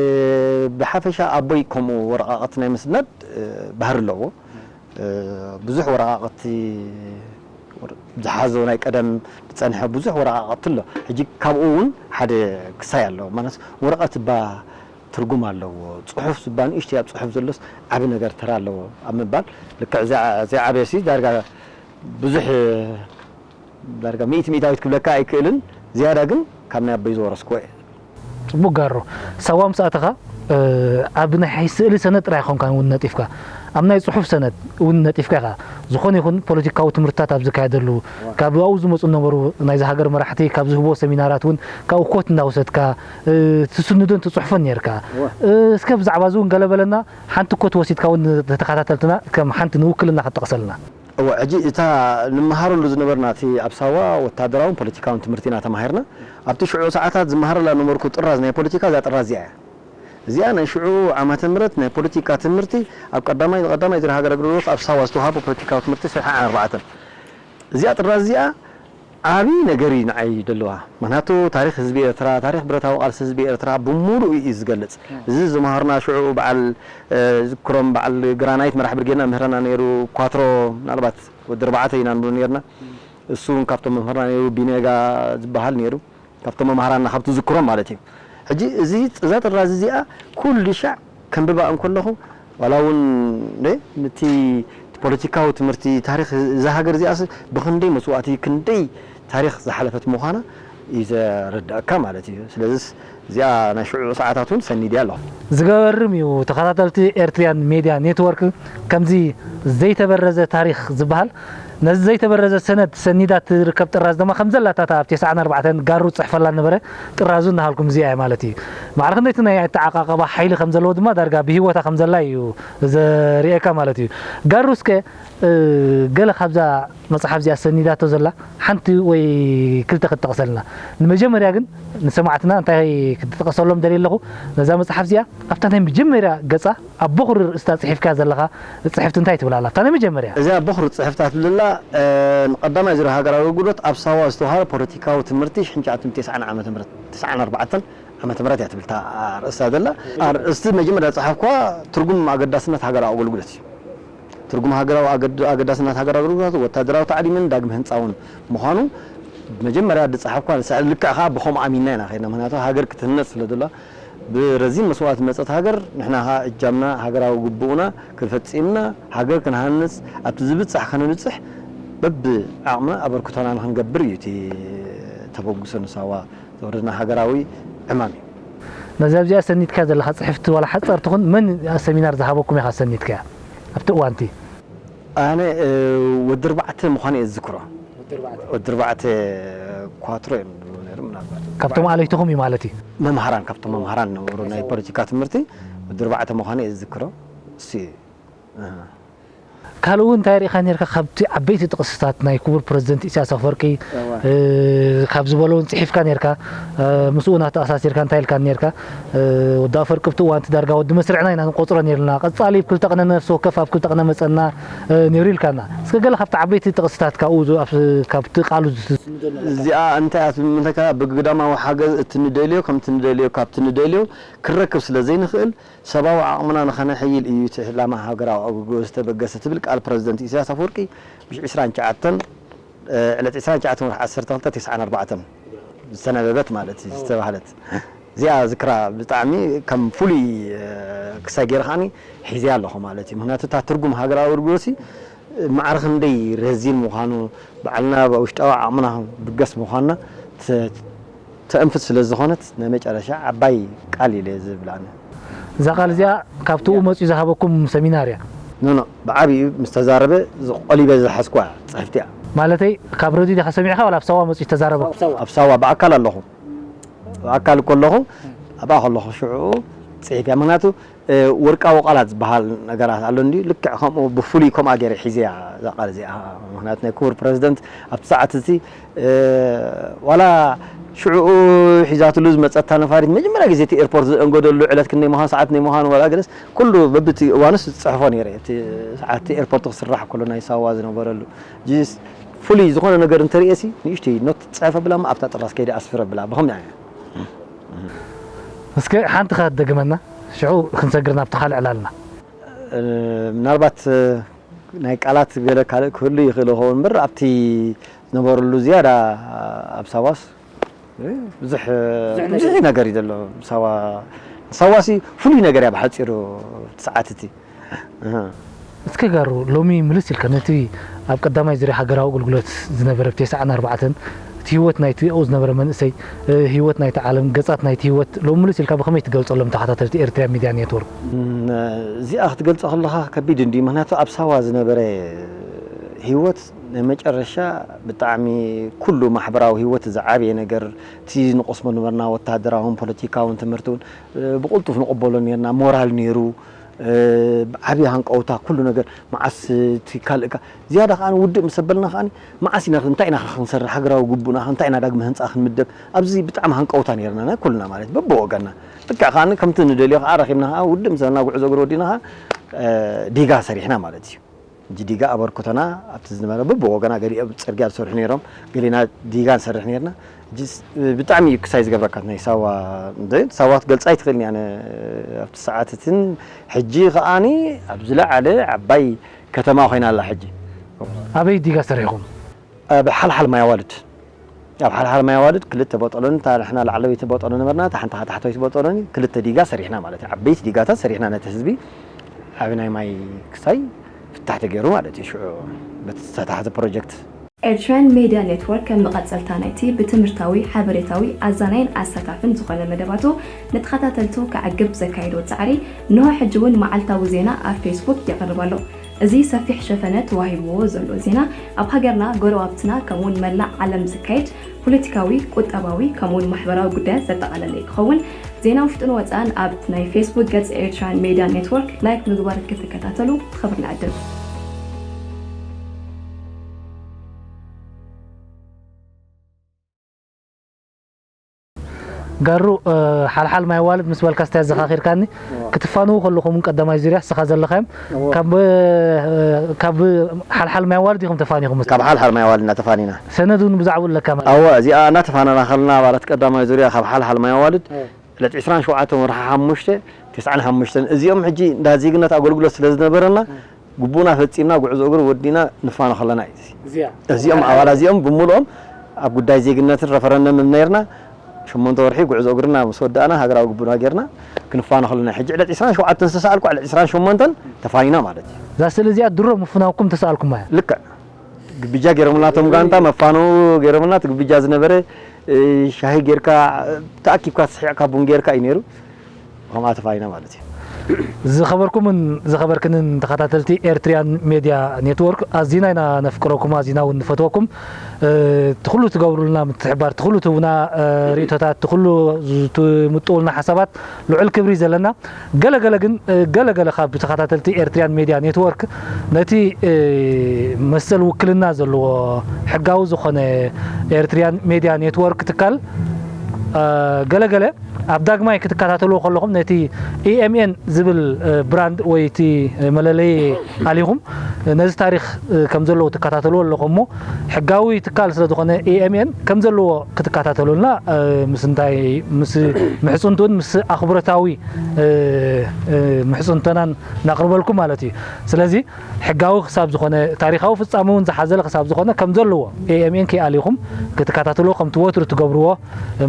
ብሓፈሻ ኣቦይ ከምኡ ወረቓቕቲ ናይ ምስናድ፣ እ፣ ባህሪ ኣለዎ። እ፣ ብዙሕ ወረቓቕቲ ዝሓዞ ናይ ቀደም ዝጸንሐ ብዙሕ ወረቓቕቲ ኣሎ። ሕጂ ካብኡ እውን ሓደ ክስታይ ኣሎ። ማለት ወረቐት እባ ትርጉም ኣለዎ። ጽሑፍ እባ ንእሽተይ ኣብ ጽሑፍ ዘሎስ ዓቢ ነገር ተራ ኣለዎ ኣብ ምባል ልክዕ እዚኣ፣ እዚኣ ዓብየሲ ዳርጋ ብዙሕ ዳርጋ ሚእቲ ሚእታዊት ክብለካ ኣይክእልን፣ ዝያዳ ግን ካብ ናይ ኣቦይ ዝወረስክዎ እየ። ጽቡቕ ጋሮ። ሳዋ ምስ ኣተኻ፣ እ፣ ኣብ ናይ ሓይ ስእሊ ሰነድ ጥራይ ኣይኮንካን እውን ነጢፍካ፣ ኣብ ናይ ጽሑፍ ሰነድ እውን ነጢፍካ ኢኻ። ዝኾነ ይኹን ፖለቲካዊ ትምህርትታት ኣብ ዝካየደሉ፣ ካብ ኣብኡ ዝመጹ ዝነበሩ ናይዚ ሃገር መራሕቲ ካብ ዝህብዎ ሰሚናራት እውን ካብኡ ኮት እናወሰድካ፣ እ፣ ትስንዶን ትጽሕፎን ነርካ። እወ። እ፣ እስከ ብዛዕባ እዚ እውን ገለ በለና፣ ሓንቲ ኮት ወሲድካ እውን ንተኸታተልትና ከም ሓንቲ ንውክልና ክትጠቕሰልና። እወ፣ ሕጂ እታ ንመሃረሉ ዝነበርና፣ እቲ ኣብ ሳዋ ወታደራውን ፖለቲካውን ትምህርቲ ኢና ተማሂርና። ኣብቲ ሽዑ ሰዓታት ዝመሃረላ ነበርኩ ጥራዝ ናይ ፖለቲካ፣ እዛ ጥራዝ እዚኣ እያ። እዚኣ ናይ ሽዑ ዓመተ ምህረት ናይ ፖለቲካ ትምህርቲ ኣብ ቀዳማይ፣ ቀዳማይ ዙር ሃገር ኣገልግሎት ኣብ ሳዋ ዝተዋህቦ ፖለቲካዊ ትምህርቲ ሰብዓ ኣርባዕተ። እዚኣ ጥራዝ እዚኣ ዓብዪ ነገር እዩ ንዓይ ዘለዋ። ምኽንያቱ ታሪኽ ህዝቢ ኤርትራ፣ ታሪኽ ብረታዊ ቃልሲ ህዝቢ ኤርትራ ብምሉኡ እዩ ዝገልጽ። እዚ ዝመሃርና ሽዑ በዓል፣ እ፣ ዝክሮም በዓል ግራናይት መራሕ ብርጌድና ምህረና ነይሩ። ኳትሮ ምናልባት ወዲ ኣርባዕተ ኢና ንብሎ ነይርና። እሱ እውን ካብቶም መምህርና ነይሩ። ቢኔጋ ዝበሃል ነይሩ። ካብቶም መምሃራንና፣ ካብቲ ዝክሮም ማለት እዩ። ሕጂ እዚ፣ እዛ ጥራዝ እዚኣ ኩሉ ሻዕ ከንብባ እንከለኹ፣ ዋላ እውን፣ እ፣ ነቲ ፖለቲካዊ ትምህርቲ፣ ታሪኽ እዛ ሃገር እዚኣስ ብኽንደይ መስዋእቲ፣ ክንደይ ታሪኽ ዝሓለፈት ምዃና እዩ ዘረድኣካ ማለት እዩ። ስለዚስ እዚኣ ናይ ሽዑ ሰዓታት እውን ሰኒድያ ኣለኹ። ዝገርም እዩ። ተኸታተልቲ ኤርትሪያን ሜድያ ኔትወርክ ከምዚ ዘይተበረዘ ታሪኽ ዝበሃል፣ ነዚ ዘይተበረዘ ሰነድ ሰኒዳ ትርከብ ጥራዝ ድማ ከም ዘላታ እታ ኣብ ተስዓን ኣርባዕተን ጋሩ ትጽሕፈላ ነበረ ጥራዙ እናሃልኩም እዚኣ እያ ማለት እዩ። ማዕረ ክንደይቲ ናይ ኣተዓቃቀባ ሓይሊ ከም ዘለዎ ድማ ዳርጋ ብህይወታ ከም ዘላ እዩ ዘርእየካ ማለት እዩ። ጋሩ እስከ፣ እ፣ ገለ ካብዛ መጽሓፍ እዚኣ ሰኒዳቶ ዘላ ሓንቲ ወይ ክልተ ክትጠቕሰልና። ንመጀመርያ ግን ንሰማዕትና እንታይ ክትጠቕሰሎም ደልየ ኣለኹ፣ ነዛ መጽሓፍ እዚኣ ኣብታ ናይ መጀመርያ ገጻ ኣብ በኹሪ ርእስታ ጽሒፍካ ዘለኻ ጽሕፍቲ እንታይ ትብል ኣላ? ኣብታ ናይ መጀመርያ። እዚኣ በኹሪ ጽሕፍታ ትብልላ፣ እ፣ ንቀዳማይ ዙርያ ሃገራዊ ኣገልግሎት ኣብ ሳዋ ዝተዋህበ ፖለቲካዊ ትምህርቲ ሽሕን ትሽዓተ ሚእትን ተስዓን ዓመተ ምህረት፣ ተስዓን ኣርባዕተን ዓመተ ምህረት እያ ትብል እታ ኣርእስታ ዘላ። ኣርእስቲ መጀመርያ ዝጸሓፍኳ ትርጉም ኣገዳስነት ሃገራዊ ኣገልግሎት እዩ። ትርጉም ሃገራዊ ኣገድ-፣ ኣገዳስነት ሃገራዊ ኣገልግሎት ወታደራዊ ታዕሊምን ዳግመ ህንጻውን ምዃኑ መጀመርያ ዝጸሓፍኳ ንሳ፣ ልክዕ ከኣ ብኸምኡ ኣሚንና ኢና ከይድና። ምኽንያቱ ሃገር ክትህነጽ ስለ ዘላ፣ ብረዚን መስዋእቲ ዝመጸት ሃገር፣ ንሕና ከኣ እጃምና፣ ሃገራዊ ግቡእና ክፈጺምና፣ ሃገር ክንሃንጽ፣ ኣብቲ ዝብጻሕ ከነብጽሕ በብዓቕምና ኣበርክቶና ንኽንገብር እዩ እቲ ተበግሶ ንሳዋ ዘውረድና ሃገራዊ ዕማም እዩ። ነዛ ኣብዚኣ ሰኒድካ ዘለኻ ጽሕፍቲ ዋላ ሓጻር ትኹን፣ መን እያ ሰሚናር ዝሃበኩም ኢኻ ሰኒድካያ ኣብቲ እዋንቲ? ኣነ፣ እ፣ ወዲ ኣርባዕተ ምዃኑ እየ ዝዝክሮ። ወዲ ኣርባዕተ። ወዲ ኣርባዕተ ኳትሮ እዮም ዝብሉ ነይሮም ምናልባት። ካብቶም ኣለይትኹም እዩ ማለት እዩ? መምሃራን፣ ካብቶም መምሃራን ነበሩ ናይ ፖለቲካ ትምህርቲ ወዲ ኣርባዕተ ምዃኑ እየ ዝዝክሮ። እሱ እዩ። ኣሃ። ካልእ እውን እንታይ ርኢኻ ነርካ? ካብቲ ዓበይቲ ጥቕስታት ናይ ክቡር ፕረዚደንት ኢሳያስ ኣፈወርቂ፣ እዋ። እ፣ ካብ ዝበሎ እውን ጽሒፍካ ነርካ፣ እ፣ ምስኡ እውን ኣተኣሳሲርካ እንታይ ኢልካ ነርካ? እ፣ ወዲ ኣፈወርቂ ኣብቲ እዋን እቲ ዳርጋ ወዲ መስርዕና ኢና ንቆጽሮ ነርና። ቀጻሊ ኣብ ክልተ ቅነ ነፍሲ ወከፍ ኣብ ክልተ ቅነ መጸና፣ እ፣ ነይሩ ኢልካና። እስከ ገለ ካብቲ ዓበይቲ ጥቕስታት ካብኡ ዝ-፣ ኣብ-፣ ካብቲ ቃሉ ዝስንዶ ዘሎ እዚኣ እንታይ እያ ትብል ምንተካ፣ ብግዳማዊ ሓገዝ እቲ ንደልዮ፣ ከምቲ ንደልዮ፣ ካብቲ ንደልዮ ክረክብ ስለ ዘይንኽእል፣ ሰብኣዊ ዓቕምና ንኸነሐይል እዩ እቲ ዕላማ ሃገራዊ ኣገልግሎት ዝተበገሰ ትብል ቃል ፕረዚደንት ኢሳያስ ኣፈወርቂ ብዕስራን ትሽዓተን፣ እ፣ ዕለት ዕስራን ትሽዓተን ወርሒ ዓሰርተ ክልተ ተስዓን ኣርባዕተን ዝተነበበት ማለት እዩ፣ ዝተባህለት። እዚኣ ዝክራ ብጣዕሚ ከም ፍሉይ፣ እ፣ ክሳይ ገይረ ከዓኒ ሒዘያ ኣለኹ ማለት እዩ። ምኽንያቱ እታ ትርጉም ሃገራዊ ኣገልግሎት ማዕረ ክንደይ ረዚን ምዃኑ ባዕልና ብውሽጣዊ ዓቕምና ብገስ ምዃንና ተ-፣ ተእንፍት ስለ ዝኾነት፣ ናይ መጨረሻ ዓባይ ቃል ኢለ ዝብል ኣነ። እዛ ቃል እዚኣ ካብቲ እያ። መጺኡ ዝሃበኩም ሰሚናር እያ? ኖ፣ ኖ፣ ብዓቢኡ ምስ ተዛረበ፣ ዝ-፣ ቆሊበ ዝሓዝኳ ጽሕፍቲ እያ። ማለተይ፣ ካብ ሬድዮ ዲኻ ሰሚዕካ ዋላ ኣብ ሳዋ መጺኡ ተዛረበ? ኣብ ሳዋ። ኣብ ሳዋ ብኣካል ኣለኹ። ብኣካል ከለኹ፣ ኣብኣ ከለኹ ሽዑ ጽሒፍ እያ። ምኽንያቱ፣ እ፣ ወርቃዊ ቃላት ዝበሃል ነገራት ኣሎ እንድዩ። ልክዕ ከምኡ ብፍሉይ ከምኣ ገይረ ሒዘያ እዛ ቃል እዚኣ። ምኽንያቱ ናይ ክቡር ፕረዚደንት ኣብቲ ሰዓት እቲ፣ እ፣ ዋላ ሽዑኡ ሒዛትሉ ዝመጸታ ነፋሪት መጀመርያ ግዜ እቲ ኤርፖርት ዝእንገደሉ ዕለት ክንደይ ምዃኑ፣ ሰዓት ክንደይ ምዃኑ ዋላ ገለስ ኩሉ በብቲ እዋኑስ ዝጽሕፎ ነይረ። እቲ ሰዓት እቲ ኤርፖርት ክስራሕ ከሎ ናይ ሳዋ ዝነበረሉ። ጅስ ፍሉይ ዝኾነ ነገር እንተርእየሲ ንእሽተይ ኖት ትጽሕፍ ኣብላ እሞ ኣብታ ጥራዝ ከይደ ኣስፍር ኣብላ። ብኸምኡ እያ። እስከ ሓንቲ ከ ትደግመና፣ ሽዑ ክንሰግር ናብቲ ካልእ ዕላልና። እ፣ ምናልባት፣ እ፣ ናይ ቃላት ገለ ካልእ ክህሉ ይኽእል ይኸውን እምበር፣ ኣብቲ ዝነበረሉ ዝያዳ ኣብ ሳዋስ፣ እ፣ ብዙሕ፣ ብዙሕ ብዙሕ ነገር። ነገር እዩ ዘሎ። ሳዋ፣ ሳዋሲ ፍሉይ ነገር እያ ብሓጺሩ እቲ ሰዓት እቲ። እህ። እስከ ጋሩ፣ ሎሚ ምልስ ኢልካ ነቲ ኣብ ቀዳማይ ዙርያ ሃገራዊ ኣገልግሎት ዝነበረ ብ ተስዓን ኣርባዕተን፣ እቲ ህይወት ናይቲ ኣብኡ ዝነበረ መንእሰይ፣ እ፣ ህይወት ናይቲ ዓለም፣ ገጻት ናይቲ ህይወት፣ ሎሚ ምልስ ኢልካ ብኸመይ ትገልጸሎም ተኸታተልቲ ኤርትርያ ሚድያ ኔትወርክ? እም፣ እዚኣ ክትገልጾ ከለኻ ከቢድ እንድዩ። ምኽንያቱ ኣብ ሳዋ ዝነበረ ህይወት ናይ መጨረሻ ብጣዕሚ ኩሉ ማሕበራዊ ህይወት ዝዓበየ ነገር፣ እቲ ንቐስሞ ነበርና ወተሃደራውን ፖለቲካውን ትምህርቲ እውን፣ እ፣ ብቕልጡፍ ንቕበሎ ኔርና። ሞራል ኔሩ። እ፣ ብዓብዪ ሃንቀውታ ኩሉ ነገር መዓስ እቲ ካልእ ካ-፣ ዝያዳ ከኣ ውድእ ምስ ኣበልና ከኣ መዓስ ኢና፣ እንታይ ኢና ክንሰርሕ፣ ሃገራዊ ግቡእና እንታይ ኢና ዳግመ ህንጻ ክንምደብ፣ ኣብዚ ብጣዕሚ ሃንቀውታ ነይርና ናይ ኩልና ማለት በብወገንና። ልክዕ ከኣ ከምቲ ንደልዮ ከኣ ረኺብና ከኣ ውድእ ምስ በልና ጉዕዞ እግሪ ወዲና ከኣ፣ እ፣ ዲጋ ሰሪሕና ማለት እዩ። ሕጂ ዲጋ ኣበርክቶና ኣብቲ ዝነበረ ብብወገና ገሊኦም ጽርግያ ዝሰርሑ ነይሮም፣ ገሊና ዲጋ ንሰርሕ ነይርና። ሕጂ ስ-፣ ብጣዕሚ እዩ ክሳይ ዝገብረካ ናይ ሳዋ፣ እንደ ሳዋ ክትገልጻ ኣይትኽእልን እያ። ኣነ ኣብቲ ሰዓትትን ሕጂ ከኣኒ ኣብ ዝለዓለ ዓባይ ከተማ ኮይና ኣላ ሕጂ። ኣበይ ዲጋ ሰሪሕኩም? ኣብ ሓልሓል ማይ ኣዋልድ። ኣብ ሓልሓል ማይ ኣዋልድ ክልተ ቦጠሎኒ፣ እታ ንሕና ላዕለወይቲ ቦጠሎ ነበርና፣ እታ ሓንቲ ከዓ ታሕተወይቲ ቦጠሎኒ፣ ክልተ ዲጋ ሰሪሕና ማለት እዩ። ዓበይቲ ዲጋታት ሰሪሕና ነቲ ህዝቢ ዓቢ ናይ ማይ ክሳይ ፍታሕ ተገይሩ ማለት እዩ። ሽዑ በቲ ዝተታሕዘ ፕሮጀክት። ኤርትራን ሜድያ ኔትወርክ ከም መቐጸልታ ናይቲ ብትምህርታዊ፣ ሓበሬታዊ፣ ኣዛናይን ኣሳታፍን ዝኾነ መደባቱ ንተኸታተልቱ ከዕግብ ዘካየዶ ጻዕሪ፣ እንሆ ሕጂ እውን መዓልታዊ ዜና ኣብ ፌስቡክ የቕርብ ኣሎ። እዚ ሰፊሕ ሸፈነ ተዋሂብዎ ዘሎ ዜና፣ ኣብ ሃገርና፣ ጎረባብትና፣ ከምኡውን መላእ ዓለም ዝካየድ ፖለቲካዊ፣ ቁጠባዊ፣ ከምኡውን ማሕበራዊ ጉዳያት ዘጠቓለለ ክኸውን፣ ዜና ውሽጥን ወጻእን ኣብ ናይ ፌስቡክ ገጽ ኤርትራን ሜድያ ኔትወርክ ላይክ ምግባር ክትከታተሉ ብኽብሪ ንዕድም። ጋሩ፣ እ፣ ሓልሓል ማይ ኣዋልድ ምስ በልካ ስታይ ኣዘኻኺርካኒ። እዎ። ክትፋንዉ ከለኹም ቀዳማይ ዙርያ ንስኻ ዘለኻዮም እዎ። ካብ፣ እ፣ ካብ ሓልሓል ማይ ኣዋልድ ኢኹም ተፋኒኹም? ካብ ሓልሓል ማይ ኣዋልድ ኢና ተፋኒና። ሰነድ እውን ብዛዕባኡ ኣለካ ማለት? እወ፣ እዚኣ እናተፋነና ከለና ኣባላት ቀዳማይ ዙርያ ካብ ሓልሓል ማይ ኣዋልድ እዎ። ዕለት ዕስራን ሸውዓተን ወርሒ ሓሙሽተ፣ ተስዓን ሓሙሽተን፣ እዚኦም ሕጂ እንዳ ዜግነት ኣገልግሎት ስለ ዝነበረና፣ እዎ። ግቡእና ፈጺምና ጉዕዞ እግሪ ወዲእና ንፋኖ ከለና እዩ እዚ። እዚኣ። እዚኦም ኣባላት እዚኦም ብምሉኦም ኣብ ጉዳይ ዜግነትን ረፈረንደምን ነይርና። ሸሞንተ ወርሒ ጉዕዞ እግርና ምስ ወዳእና ሃገራዊ ግቡእና ጌርና ክንፋኖ ከለና። ሕጂ ዕለት ዕስራን ሸውዓተን ዝተሰኣልኩ ዕለት ዕስራን ሸሞንተን ተፋኒና ማለት እዩ። እዛ ስእሊ እዚኣ ድሮ ምፍናውኩም ተሰኣልኩማ እያ? ልክዕ። ግብጃ ገይሮምልና እቶም ጋንታ መፋነው ገይሮምልና። እቲ ግብጃ ዝነበረ፣ እ፣ ሻሂ ጌርካ፣ ተኣኪብካ ስሒቕካ ቡን ጌርካ እዩ ነይሩ። ከምኣ ተፋይና ማለት እዩ። ዝኸበርኩምን ዝኸበርክንን ተኸታተልቲ ኤርትሪያን ሜድያ ኔትወርክ፣ ኣዚና ኢና ነፍቅረኩም፣ ኣዚና እውን ንፈትወኩም። እ፣ እቲ ኩሉ ትገብሩልና ምትሕባር፣ እቲ ኩሉ ትህቡና፣ እ፣ ርእይቶታት፣ እቲ ኩሉ ትምጥኡልና ሓሳባት ልዑል ክብሪ እዩ ዘለና። ገለ ገለ ግን፣ እ፣ ገለ ገለ ካብ ተኸታተልቲ ኤርትሪያን ሜድያ ኔትወርክ ነቲ፣ እ፣ መሰል ውክልና ዘለዎ ሕጋዊ ዝኾነ ኤርትሪያን ሜድያ ኔትወርክ ትካል፣ እ፣ ገለ ገለ ኣብ ዳግማይ ክትከታተልዎ ከለኹም ነቲ ኤ ኤም ኤን ዝብል፣ እ፣ ብራንድ ወይ እቲ መለለዪ ኣሊኹም፣ እ፣ ነዚ ታሪኽ፣ እ፣ ከም ዘለዎ ትከታተልዎ ኣለኹም እሞ፣ ሕጋዊ ትካል ስለ ዝኾነ ኤ ኤም ኤን ከም ዘለዎ ክትከታተሉልና፣ እ፣ ምስ እንታይ፣ ምስ ምሕጽንትኡን ምስ ኣኽብሮታዊ፣ እ፣ እ፣ ምሕጽንቶናን ነቕርበልኩም ማለት እዩ። ስለዚ ሕጋዊ ክሳብ ዝኾነ፣ ታሪኻዊ ፍጻመ እውን ዝሓዘለ ክሳብ ዝኾነ ከም ዘለዎ ኤ ኤም ኤን ከይኣሊኹም ክትከታተልዎ ከምቲ ወትሩ ትገብርዎ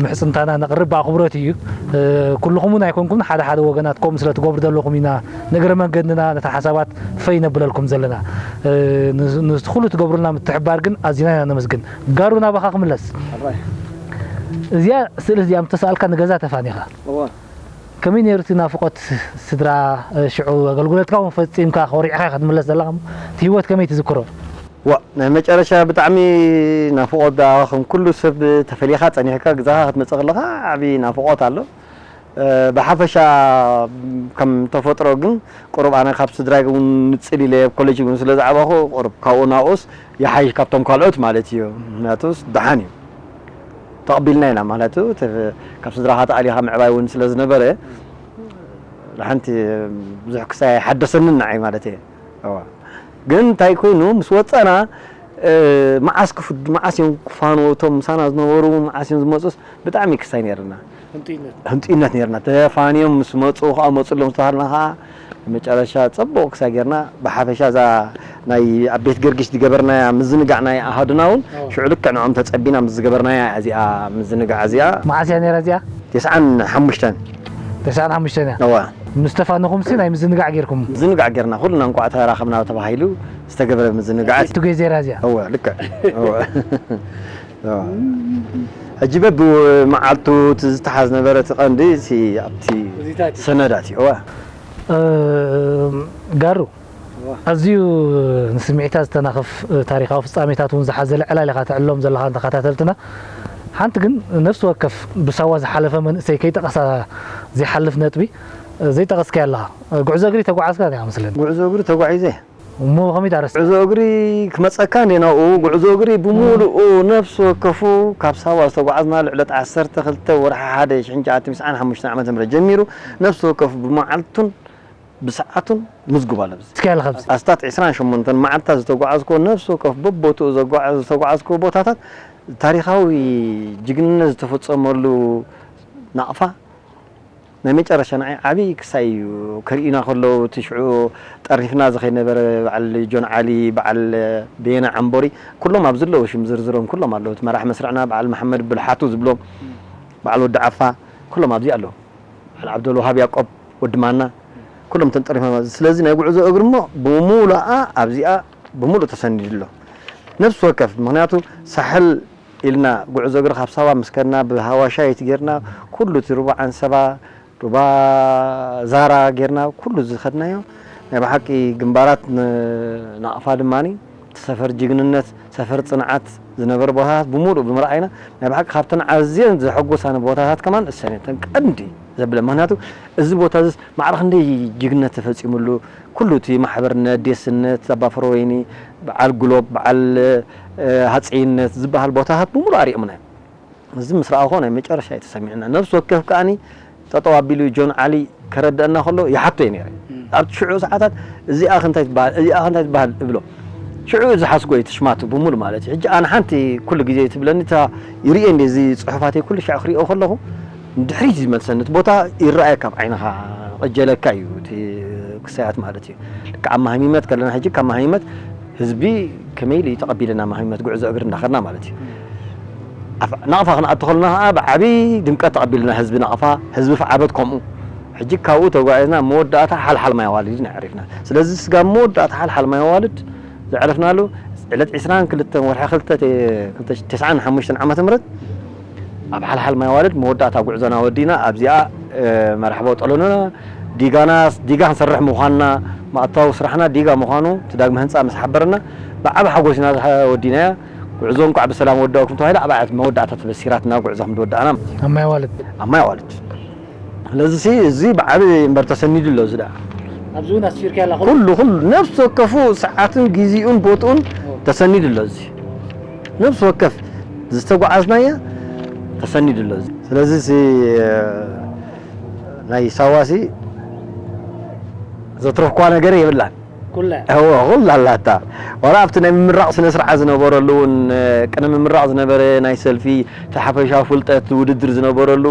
ምሕጽንታና ነቕርብ ብኣኽብሮት እዩ። እ፣ ኩልኹም እውን ኣይኮንኩም፣ ሓደ ሓደ ወገናት ከምኡ ስለ ትገብሩ ዘለኹም ኢና ንእግረ መንገድና ነታ ሓሳባት ፈይ ነብለልኩም ዘለና። እ፣ ን-፣ ንስ ኩሉ ትገብሩልና ምትሕባር ግን ኣዚና ኢና ነመስግን። ጋሩ ናባኻ ክምለስ። ኣባይ። እዚኣ ስእሊ እዚኣ ምስ ተሰኣልካ ንገዛ ተፋኒኻ። እወ። ከመይ ነይሩ እቲ ናፍቖት ስድራ፣ እ፣ ሽዑ ኣገልግሎትካ እውን ፈጺምካ ኮሪዕኻ ኢኻ ትምለስ ዘለኻ እሞ፣ እቲ ህይወት ከመይ ትዝክሮ? ዋ፣ ናይ መጨረሻ ብጣዕሚ ናፍቖት ደኣ ከም ኩሉ ሰብ ተፈሊኻ ጸኒሕካ ግዛኻ ክትመጽእ ከለኻ ዓቢ ናፍቖት ኣሎ። እ፣ ብሓፈሻ ከም ተፈጥሮ ግን ቁሩብ ኣነ ካብ ስድራይ እውን ንጽል ኢለ ኣብ ኮሌጅ እውን ስለ ዝዓበኹ ቁሩብ ካብኡ ናብኡስ ይሓይሽ ካብቶም ካልኦት ማለት እዩ። ምኽንያቱስ ደሓን እዩ። ተቐቢልና ኢና ማለት እዩ። እቲ ካብ ስድራኻ ተኣሊኻ ምዕባይ እውን ስለ ዝነበረ፣ ሓንቲ ብዙሕ ክሳይ ኣይሓደሰንን ንዓይ ማለት እየ። እዋ። ግን እንታይ ኮይኑ፣ ምስ ወጸና፣ እ፣ መዓስ ክፍድ-፣ መዓስ እዮም ክፋነዉ እቶም ምሳና ዝነበሩ፣ መዓስ እዮም ዝመጹስ፣ ብጣዕሚ ክሳይ ነይርና። ህንጡይነት። ህንጡይነት ነይርና። ተፋንዮም ምስ መጹ፣ ከኣ መጹሎም ዝተባሃልና ከኣ፣ መጨረሻ ጽቡቕ ክሳይ ጌርና፣ ብሓፈሻ እዛ ናይ ኣብ ቤት ገርጊሽ ዝገበርናያ ምዝንጋዕ ናይ ኣሃዱና እውን፣ ኣዎ። ሽዑ ልክዕ ንዕኦም ተጸቢና ምስ ዝገበርናያ እዚኣ ምዝንጋዕ እዚኣ። መዓስ እያ ነይራ እዚኣ? ተስዓን ሓሙሽተን። ተስዓን ሓሙሽተን እያ? እወ። ምስ ተፋነኹምሲ ናይ ምዝንጋዕ ጌርኩም? ምዝንጋዕ ጌርና፣ ኩልና እንቋዕ ተራኸብና ተባሂሉ ዝተገብረ ምዝንጋዕ። ጌት ቱጌዘር እያ እዚኣ? እወ፣ ልክዕ። እወ። እወ። ሕጂ በብመዓልቱ እቲ ዝተሓዝ ነበረ እቲ ቀንዲ እቲ ኣብቲ እዚታት እዩ። ሰነዳት እዩ። እወ። እ፣ ጋሩ፣ እወ። ኣዝዩ ንስምዒታት ዝተናኽፍ፣ እ፣ ታሪኻዊ ፍጻሜታት እውን ዝሓዘለ ዕላል ኢኻ ተዕልሎም ዘለኻ ንተኸታተልትና። ሓንቲ ግን ነፍሲ ወከፍ ብሳዋ ዝሓለፈ መንእሰይ ከይጠቐሳ ዘይሓልፍ ነጥቢ፣ እ፣ ዘይጠቐስካያ ኣለኻ። እ፣ ጉዕዞ እግሪ ተጓዓዝካ ዲኻ መስለኒ? ጉዕዞ እግሪ ተጓዒዘ። እሞ ብኸመይ ዳረስ? ጉዕዞ እግሪ ክመጸካ እንዴ ናብኡ፣ ጉዕዞ እግሪ ብምሉኡ ነፍሲ ወከፉ ካብ ሳዋ ዝተጓዓዝናሉ ዕለት ዓሰርተ ክልተ ወርሒ ሓደ ሽሕን ትሽዓተ ሚእትን ትስዓን ሓሙሽተን ዓመተ ምህረት ጀሚሩ ነፍሲ ወከፉ ብመዓልቱን ብሰዓቱን ምዝጉብ ኣለብዚ። እስኪ ያለ ኸብዚ ኣስታት ዕስራን ሸሞንተን መዓልታት ዝተጓዓዝኮ ነፍሲ ወከፍ በቦትኡ ዘጓዓዝ ዝተጓዓዝኮ ቦታታት ታሪኻዊ ጅግንነት ዝተፈጸመሉ ናቕፋ ናይ መጨረሻ ንዓይ ዓብዪ ክሳይ እዩ። ከርእዩና ከለዉ እቲ ሽዑ ጠርኒፍና ዝኸይድ ነበረ በዓል ጆን ዓሊ፣ በዓል በየነ ዓምቦሪ፣ ኩሎም ኣብዚ ኣለዉ። ሽም ዝርዝሮም ኩሎም ኣለዉ። እቲ መራሕ መስርዕና በዓል መሓመድ ብልሓቱ ዝብሎም፣ በዓል ወዲ ዓፋ፣ ኩሎም ኣብዚ ኣለዉ። በዓል ዓብደልውሃብ ያቆብ፣ ወዲ ማና፣ ኩሎም ተንጠሪፎም ኣብዚ። ስለዚ ናይ ጉዕዞ እግሪ እሞ ብምሉኣ ኣብዚኣ ብምሉእ ተሰኒዱ ኣሎ። ነፍሲ ወከፍ ምክንያቱ ሳሕል ኢልና ጉዕዞ እግሪ ካብ ሳዋ ምስ ከድና ብሃዋሻይት ጌርና ኩሉ እቲ ሩባ ዓንሰባ፣ ሩባ ዛራ ጌርና ኩሉ ዝኸድናዮ ናይ ብሓቂ ግንባራት ን-፣ ናቕፋ ድማ እቲ ሰፈር ጅግንነት፣ ሰፈር ጽንዓት ዝነበረ ቦታታት ብምሉእ ብምርኣይና ናይ ብሓቂ ካብተን ኣዝየን ዘሐጉሳኒ ቦታታት ከማን እሰን እየን። እተን ቀንዲ ዘብለ ምክንያቱ እዚ ቦታ እዚ ማዕረ ክንደይ ጅግነት ተፈጺሙሉ ኩሉ እቲ ማሕበርነት፣ ዴስነት፣ ኣባ ፈረወይኒ፣ በዓል ጉሎብ፣ በዓል፣ እ፣ ሃጸይነት ዝበሃል ቦታታት ብምሉእ ኣርእዮምና እዮም። እዚ ምስ ረኣኹ ናይ መጨረሻ እዩ ተሰሚዑና። ነፍሲ ወከፍ ከኣኒ ጠጠው ኣቢሉ ጆን ዓሊ ከረድአና ከሎ ይሓቶ እዩ ነይረ። ኣብቲ ሽዑ ሰዓታት እዚኣ ከ እንታይ ትበሃል፣ እዚኣ ከ እንታይ ትበሃል እብሎ። ሽዑ ዝሓዝጎ እዩ እቲ ሽማቱ ብምሉእ ማለት እዩ። ሕጂ ኣነ ሓንቲ ኩሉ ግዜ ትብለኒ እታ ይርእየ እንደ እዚ ጽሑፋተይ ኩሉ ሻዕ ክርእዮ ከለኹ ንድሕሪት እዩ ዝመልሰኒ። እቲ ቦታ ይረኣየካ ኣብ ዓይንኻ፣ ይቕጀለካ እዩ እቲ ክሳያት ማለት እዩ። ልክዕ ኣብ ማህሚመት ከለና ሕጂ ካብ ማህሚመት ህዝቢ ከመይ ኢሉ እዩ ተቐቢለና ማህሚመት ጉዕዞ እግሪ እንዳኸድና ማለት እዩ። ኣፍ-፣ ናቕፋ ክንኣቱ ከለና ከዓ ብዓብዪ ድምቀት ተቐቢሉና ህዝቢ ናቕፋ፣ ህዝቢ ፍዓበት ከምኡ። ሕጂ ካብኡ ተጓዒዝና መወዳእታ ሓልሓል ማይ ኣዋልድ ኢና ኣዕሪፍና። ስለዚ ስጋብ መወዳእታ ሓልሓል ማይ ኣዋልድ ዘዕረፍናሉ ዕለት ዕስራን ክልተን ወርሒ ክልተ ተ-፣ ክልተ ሺሕ ተስዓን ሓሙሽተን ዓመተ ምህረት ኣብ ሓልሓል ማይ ኣዋልድ መወዳእታ ጉዕዞና ወዲና ኣብዚኣ፣ እ፣ መርሓባ ወጠሎና ዲጋና፣ ዲጋ ክንሰርሕ ምዃንና፣ መእተዊ ስራሕና ዲጋ ምዃኑ እቲ ዳግመ ህንፃ ምስ ሓበረና ብዓቢ ሓጎስ ኢና ዝሓ-፣ ወዲናያ። ጉዕዞ እንኳዕ ብሰላም ወዳእኩም ተባሂላ ኣብ ዓት መወዳእታ ተበሲራትና ጉዕዞ ከም ዝወዳእና ማለት እዩ። ኣብ ማይ ኣዋልድ ኣብ ማይ ኣዋልድ። ስለዚ ሲ፣ እዚ ብዓቢ እምበር ተሰኒዱ ኣሎ እዚ ደኣ። ኣብዚ እውን ኣስፊርካ ያላ ኩሉ ኩሉ፣ ኩሉ ነፍሲ ወከፉ ሰዓትን ግዜኡን ቦትኡን ተሰኒዱ ኣሎ። እዚ ነፍሲ ወከፍ ዝተጓዓዝናያ ተሰኒዱ ኣሎ። እዚ ስለዚ ሲ፣ ናይ ሳዋ ሲ ዘትረፍኳ ነገር የብላን። ኩላ እወ፣ ኩላ ኣላታ። ዋላ ኣብቲ ናይ ምምራቕ ስነ ስርዓት ዝነበረሉ እውን፣ ቅነ ምምራቕ ዝነበረ ናይ ሰልፊ፣ እቲ ሓፈሻዊ ፍልጠት ውድድር ዝነበረሉ፣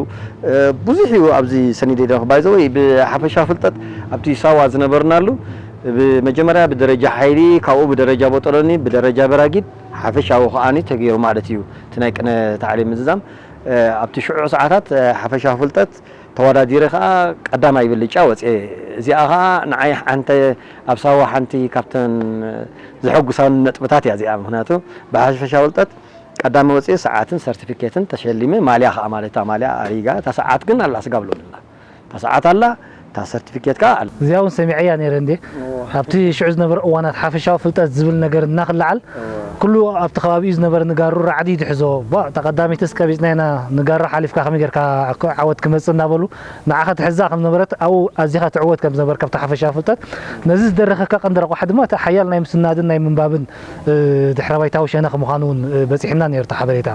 እ፣ ብዙሕ እዩ ኣብዚ ሰኒደ ኢለ ባይ ዘ ወይ ብሓፈሻዊ ፍልጠት ኣብቲ ሳዋ ዝነበርናሉ ብመጀመርያ ብደረጃ ሓይሊ፣ ካብኡ ብደረጃ ቦጦሎኒ፣ ብደረጃ በራጊድ ሓፈሻዊ ከዓኒ ተገይሩ ማለት እዩ። እቲ ናይ ቅነ ታዕሊም ምዝዛም፣ እ፣ ኣብቲ ሽዑ ሰዓታት፣ እ፣ ሓፈሻዊ ፍልጠት ተወዳዲረ ከኣ ቀዳማይ ብልጫ ወጽኤ። እዚኣ ከኣ ንዓይ ሓንቲ ኣብ ሳዋ ሓንቲ ካብተን ዘሐጉሳኒ ነጥብታት እያ እዚኣ። ምኽንያቱ ብሓፈሻዊ ፍልጠት ቀዳማይ ወጽኤ ሰዓትን ሰርቲፊኬትን ተሸሊመ፣ ማልያ ከኣ ማለት እታ ማልያ ኣሪጋ፣ እታ ሰዓት ግን ኣላ ስጋብ ሎሚ ኣላ። እታ ሰዓት ኣላ፣ እታ ሰርቲፊኬት ከኣ ኣላ። እዚኣ እውን ሰሚዐያ ነይረ እንዴ። ኣብቲ ሽዑ ዝነበረ እዋናት ሓፈሻዊ ፍልጠት ዝብል ነገር እናኽልዓል ኩሉ ኣብቲ ከባቢኡ ዝነበረ ንጋሩ ራዕዲ ትሕዞ። ባ፣ እታ ቀዳመይቲ እስከ ቢጽና ኢና፣ ንጋራ ሓሊፍካ ከመይ ጌርካ ዓወት ክመጽእ እናበሉ ንዓኻ ትሕዛ ከም ዝነበረት፣ ኣብኡ ኣዚኻ ትዕወት ከም ዝነበርካ ኣብቲ ሓፈሻዊ ፍልጠት። ነዚ ዝደረኸካ ቀንዲ ረቋሒ ድማ እቲ ሓያል ናይ ምስናድን ናይ ምንባብን፣ እ፣ ድሕረ ባይታዊ ሸነኽ ምዃኑ እውን፣ እ፣ በጺሕና ነይሩ እቲ ሓበሬታ።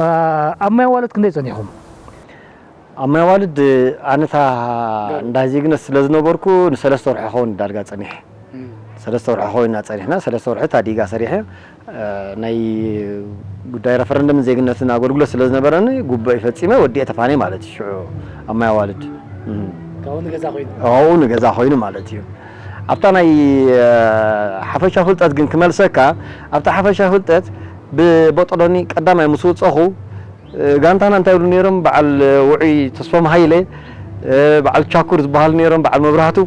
እ፣ ኣብ ማይ ኣዋልድ ክንደይ ጸኒሕኩም? ኣብ ማይ ኣዋልድ ኣነ እታ እንዳ ዜግነት ስለ ዝነበርኩ ንሰለስተ ወርሒ ክኸውን ዳርጋ ጸኒሐ። ሰለስተ ወርሒ ኮይና ጸኒሕና፣ ሰለስተ ወርሒ እታ ዲጋ ሰሪሐ፣ እ፣ ናይ ጉዳይ ረፈረንደምን ዜግነትን ኣገልግሎት ስለ ዝነበረኒ፣ ጉባኤ ፈጺመ ወዲኤ ተፋንየ ማለት እዩ። ሽዑ ኣብ ማይ ኣዋልድ። እም። ካብኡ ንገዛ ኮይኑ? ኣብኡ ንገዛ ኮይኑ ማለት እዩ። ኣብታ ናይ፣ እ፣ ሓፈሻ ፍልጠት ግን ክመልሰካ፣ ኣብታ ሓፈሻ ፍልጠት ብቦጦሎኒ ቀዳማይ ምስ ወጸኹ፣ እ፣ ጋንታና እንታይ ይብሉ ነይሮም? በዓል፣ እ፣ ውዑይ ተስፎም ሃይለ፣ እ፣ በዓል ቻኩር ዝበሃሉ ነይሮም፣ በዓል መብራህቱ።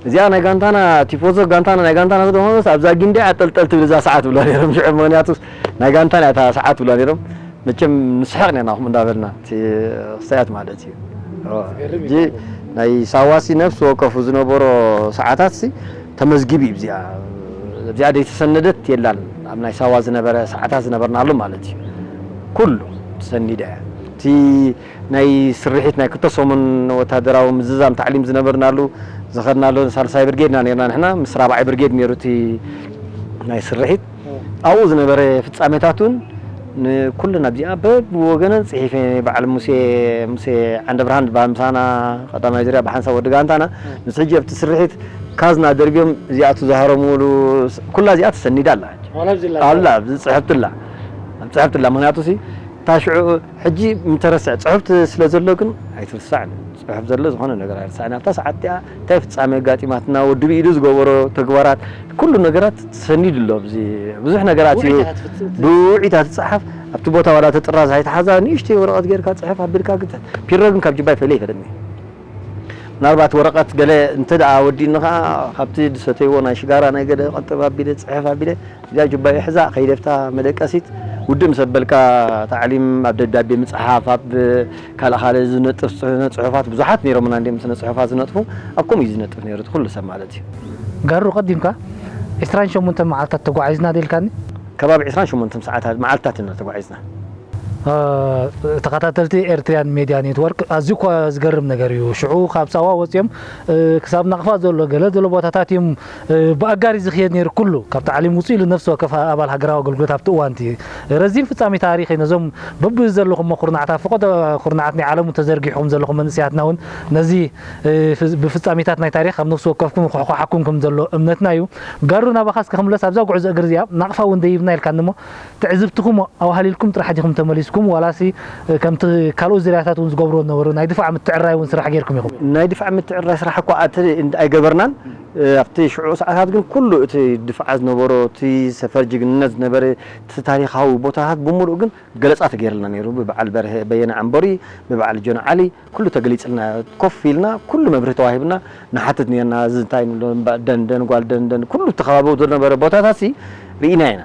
እዚኣ ናይ ጋንታና ቲፎዞ፣ ጋንታና፣ ናይ ጋንታና ስለዝኾነስ ኣብዛ ጊንዳይ ኣጠልጠል ትብል እዛ ሰዓት ብላ ነይሮም። ሽዑ ምኽንያቱ ናይ ጋንታና እያ እታ ሰዓት ብላ ነይሮም። መቸም ንስሕቕ ነርና ከምኡ እንዳበልና፣ እቲ ክስታያት ማለት እዩ። ኦ፣ ዝገርም እዩ። ሕጂ ናይ ሳዋሲ ነፍሲ ወከፉ ዝነበሮ ሰዓታት ሲ ተመዝጊቡ እዩ። እዚኣ፣ እዚኣ ዘይተሰነደት የላን። ኣብ ናይ ሳዋ ዝነበረ ሰዓታት ዝነበርናሉ ማለት እዩ። ኩሉ ተሰኒደ እያ። እቲ ናይ ስርሒት ናይ ክልተ ሰሙን ወታደራዊ ምዝዛም ታዕሊም ዝነበርናሉ፣ ዝኸድናሉ ሳልሳይ ብርጌድ ኢና ነርና ንሕና፣ ምስ ራብዓይ ብርጌድ ነይሩ እቲ ናይ ስርሒት። ኣብኡ ዝነበረ ፍጻሜታት እውን ንኩለን ኣብዚኣ በብወገነን ጽሒፈ። በዓል ሙሴ፣ ሙሴ ዓንደ ብርሃን ዝበሃል ምሳና ቀዳማይ ዙርያ ብሓንሳብ ወዲ ጋንታና፣ ምስ ሕጂ ኣብቲ ስርሒት ካዝና ደርብዮም እዚኣ ትዛሃረሙሉ፣ ኩላ እዚኣ ተሰኒዳ ኣላ። ዋላ ኣብዚ ኣላ። ኣላ፣ ኣብዚ ጽሕፍቲ ኣላ። ኣብ ጽሕፍቲ ኣላ። ምኽንያቱ ሲ፣ እታ ሽዑ ሕጂ ምተረስዐ ጽሑፍቲ ስለ ዘሎ ግን ኣይትርስዕን። ጽሑፍ ዘሎ ዝኾነ ነገር ኣይርስዕን። ኣብታ ሰዓት እቲኣ እንታይ ፍጻሜ ኣጋጢማትና፣ ወዲ ብኢዱ ዝገበሮ ተግባራት፣ ኩሉ ነገራት ተሰኒዱ ኣሎ። ኣብዚ ብዙሕ ነገራት እዩ። ብውዒታት ፍጽ-፣ ብውዒታት ትጸሓፍ። ኣብቲ ቦታ ዋላ እቲ ጥራዝ ኣይተሓዛ፣ ንእሽተይ ወረቐት ጌርካ ጽሕፍ ኣቢልካ ግተ-፣ ፒሮ ግን ካብ ጅባ ይፈልየ ኣይፈልጥን እዩ። ምናልባት ወረቐት ገለ እንተ ደኣ ወዲእኒ ኸኣ፣ ካብቲ ዝሰተይዎ ናይ ሽጋራ ናይ ገለ ቀጥብ ኣቢለ፣ ጽሕፍ ኣቢለ፣ እዚኣ ጁባይ ሕዛ ከይደፍታ መደቀሲት፣ ውድእ ምስ ኣበልካ ታዕሊም ኣብ ደብዳቤ ምጽሓፍ፣ ኣብ ካልእ ካልእ ዝነጥፍ ጽ-፣ ጽሑፋት ብዙሓት ነይሮምና፣ እንዲም ስነ ጽሑፋት ዝነጥፉ፣ ኣብ ከምኡ እዩ ዝነጥፍ ነይሩ እቲ ኩሉ ሰብ ማለት እዩ። ጋሩ ቀዲምካ ዕስራን ሸሞንተን መዓልታት ተጓዒዝና ዶ ኢልካኒ? ከባቢ ዕስራን ሸሞንተን ሰዓታት፣ መዓልትታት ኢና ተጓዒዝና። እ፣ ተኸታተልቲ ኤርትርያን ሜድያ ኔትወርክ፣ ኣዝዩ እኳ ዝገርም ነገር እዩ። ሽዑ ካብ ሳዋ ወጺኦም፣ እ፣ ክሳብ ናቕፋ ዘሎ ገለ ዘሎ ቦታታት እዮም፣ እ፣ ብኣጋር እዩ ዝኽየድ ነይሩ ኩሉ። ካብ ታዕሊም ውጹእ ኢሉ ነፍሲ ወከፍ ኣባል ሃገራዊ ኣገልግሎት ኣብቲ እዋንቲ ረዚን ፍጻሜ ታሪኽ እዩ። ነዞም በብዘለኹሞ ኩርናዓት፣ ኣብ ፈቐዶ ኩርናዓት ናይ ዓለሙ ተዘርጊሕኩም ዘለኹም መንእሰያትና እውን ነዚ፣ እ፣ ፍ-፣ ብፍጻሜታት ናይ ታሪኽ ኣብ ነፍሲ ወከፍኩም ይኹሕኳሓኩም ከም ዘሎ እምነትና እዩ። ጋሩ፣ ናባኻ እስከ ክምለስ፣ ኣብዛ ጉዕዞ እግሪ እዚኣ ናቕፋ እውን ደይብና ኢልካኒ እሞ፣ ትዕዝብትኹም ኣዋህሊልኩም ጥራሕ ዲኹም ተመሊስኩም፣ ዋላሲ ከምቲ ካልኦት ዝርያታት እውን ዝገብርዎ ዝነበሩ ናይ ድፋዕ ምትዕራይ እውን ስራሕ ጌርኩም ኢኹም? ናይ ድፋዕ ምትዕራይ ስራሕ እኳ ኣተ-፣ እንድ-፣ ኣይገበርናን። ኣብቲ ሽዑ ሰዓታት ግን ኩሉ እቲ ድፋዓት ዝነበሮ፣ እቲ ሰፈር ጅግንነት ዝነበረ፣ እቲ ታሪኻዊ ቦታታት ብምሉእ ግን ገለጻ ተገይርልና ነይሩ። ብበዓል በርሀ በየነ ዓምቦሪ፣ ብበዓል ጆን ዓሊ፣ ኩሉ ተገሊጽልና፣ ኮፍ ኢልና ኩሉ መብርሂ ተዋሂብና ንሓትት ነርና። እዚ እንታይ ንብሎ፣ እምባ ደንደን፣ ጓል ደንደን፣ ኩሉ ተኸባቢ ዝነበረ ቦታታት ሲ ርኢና ኢና።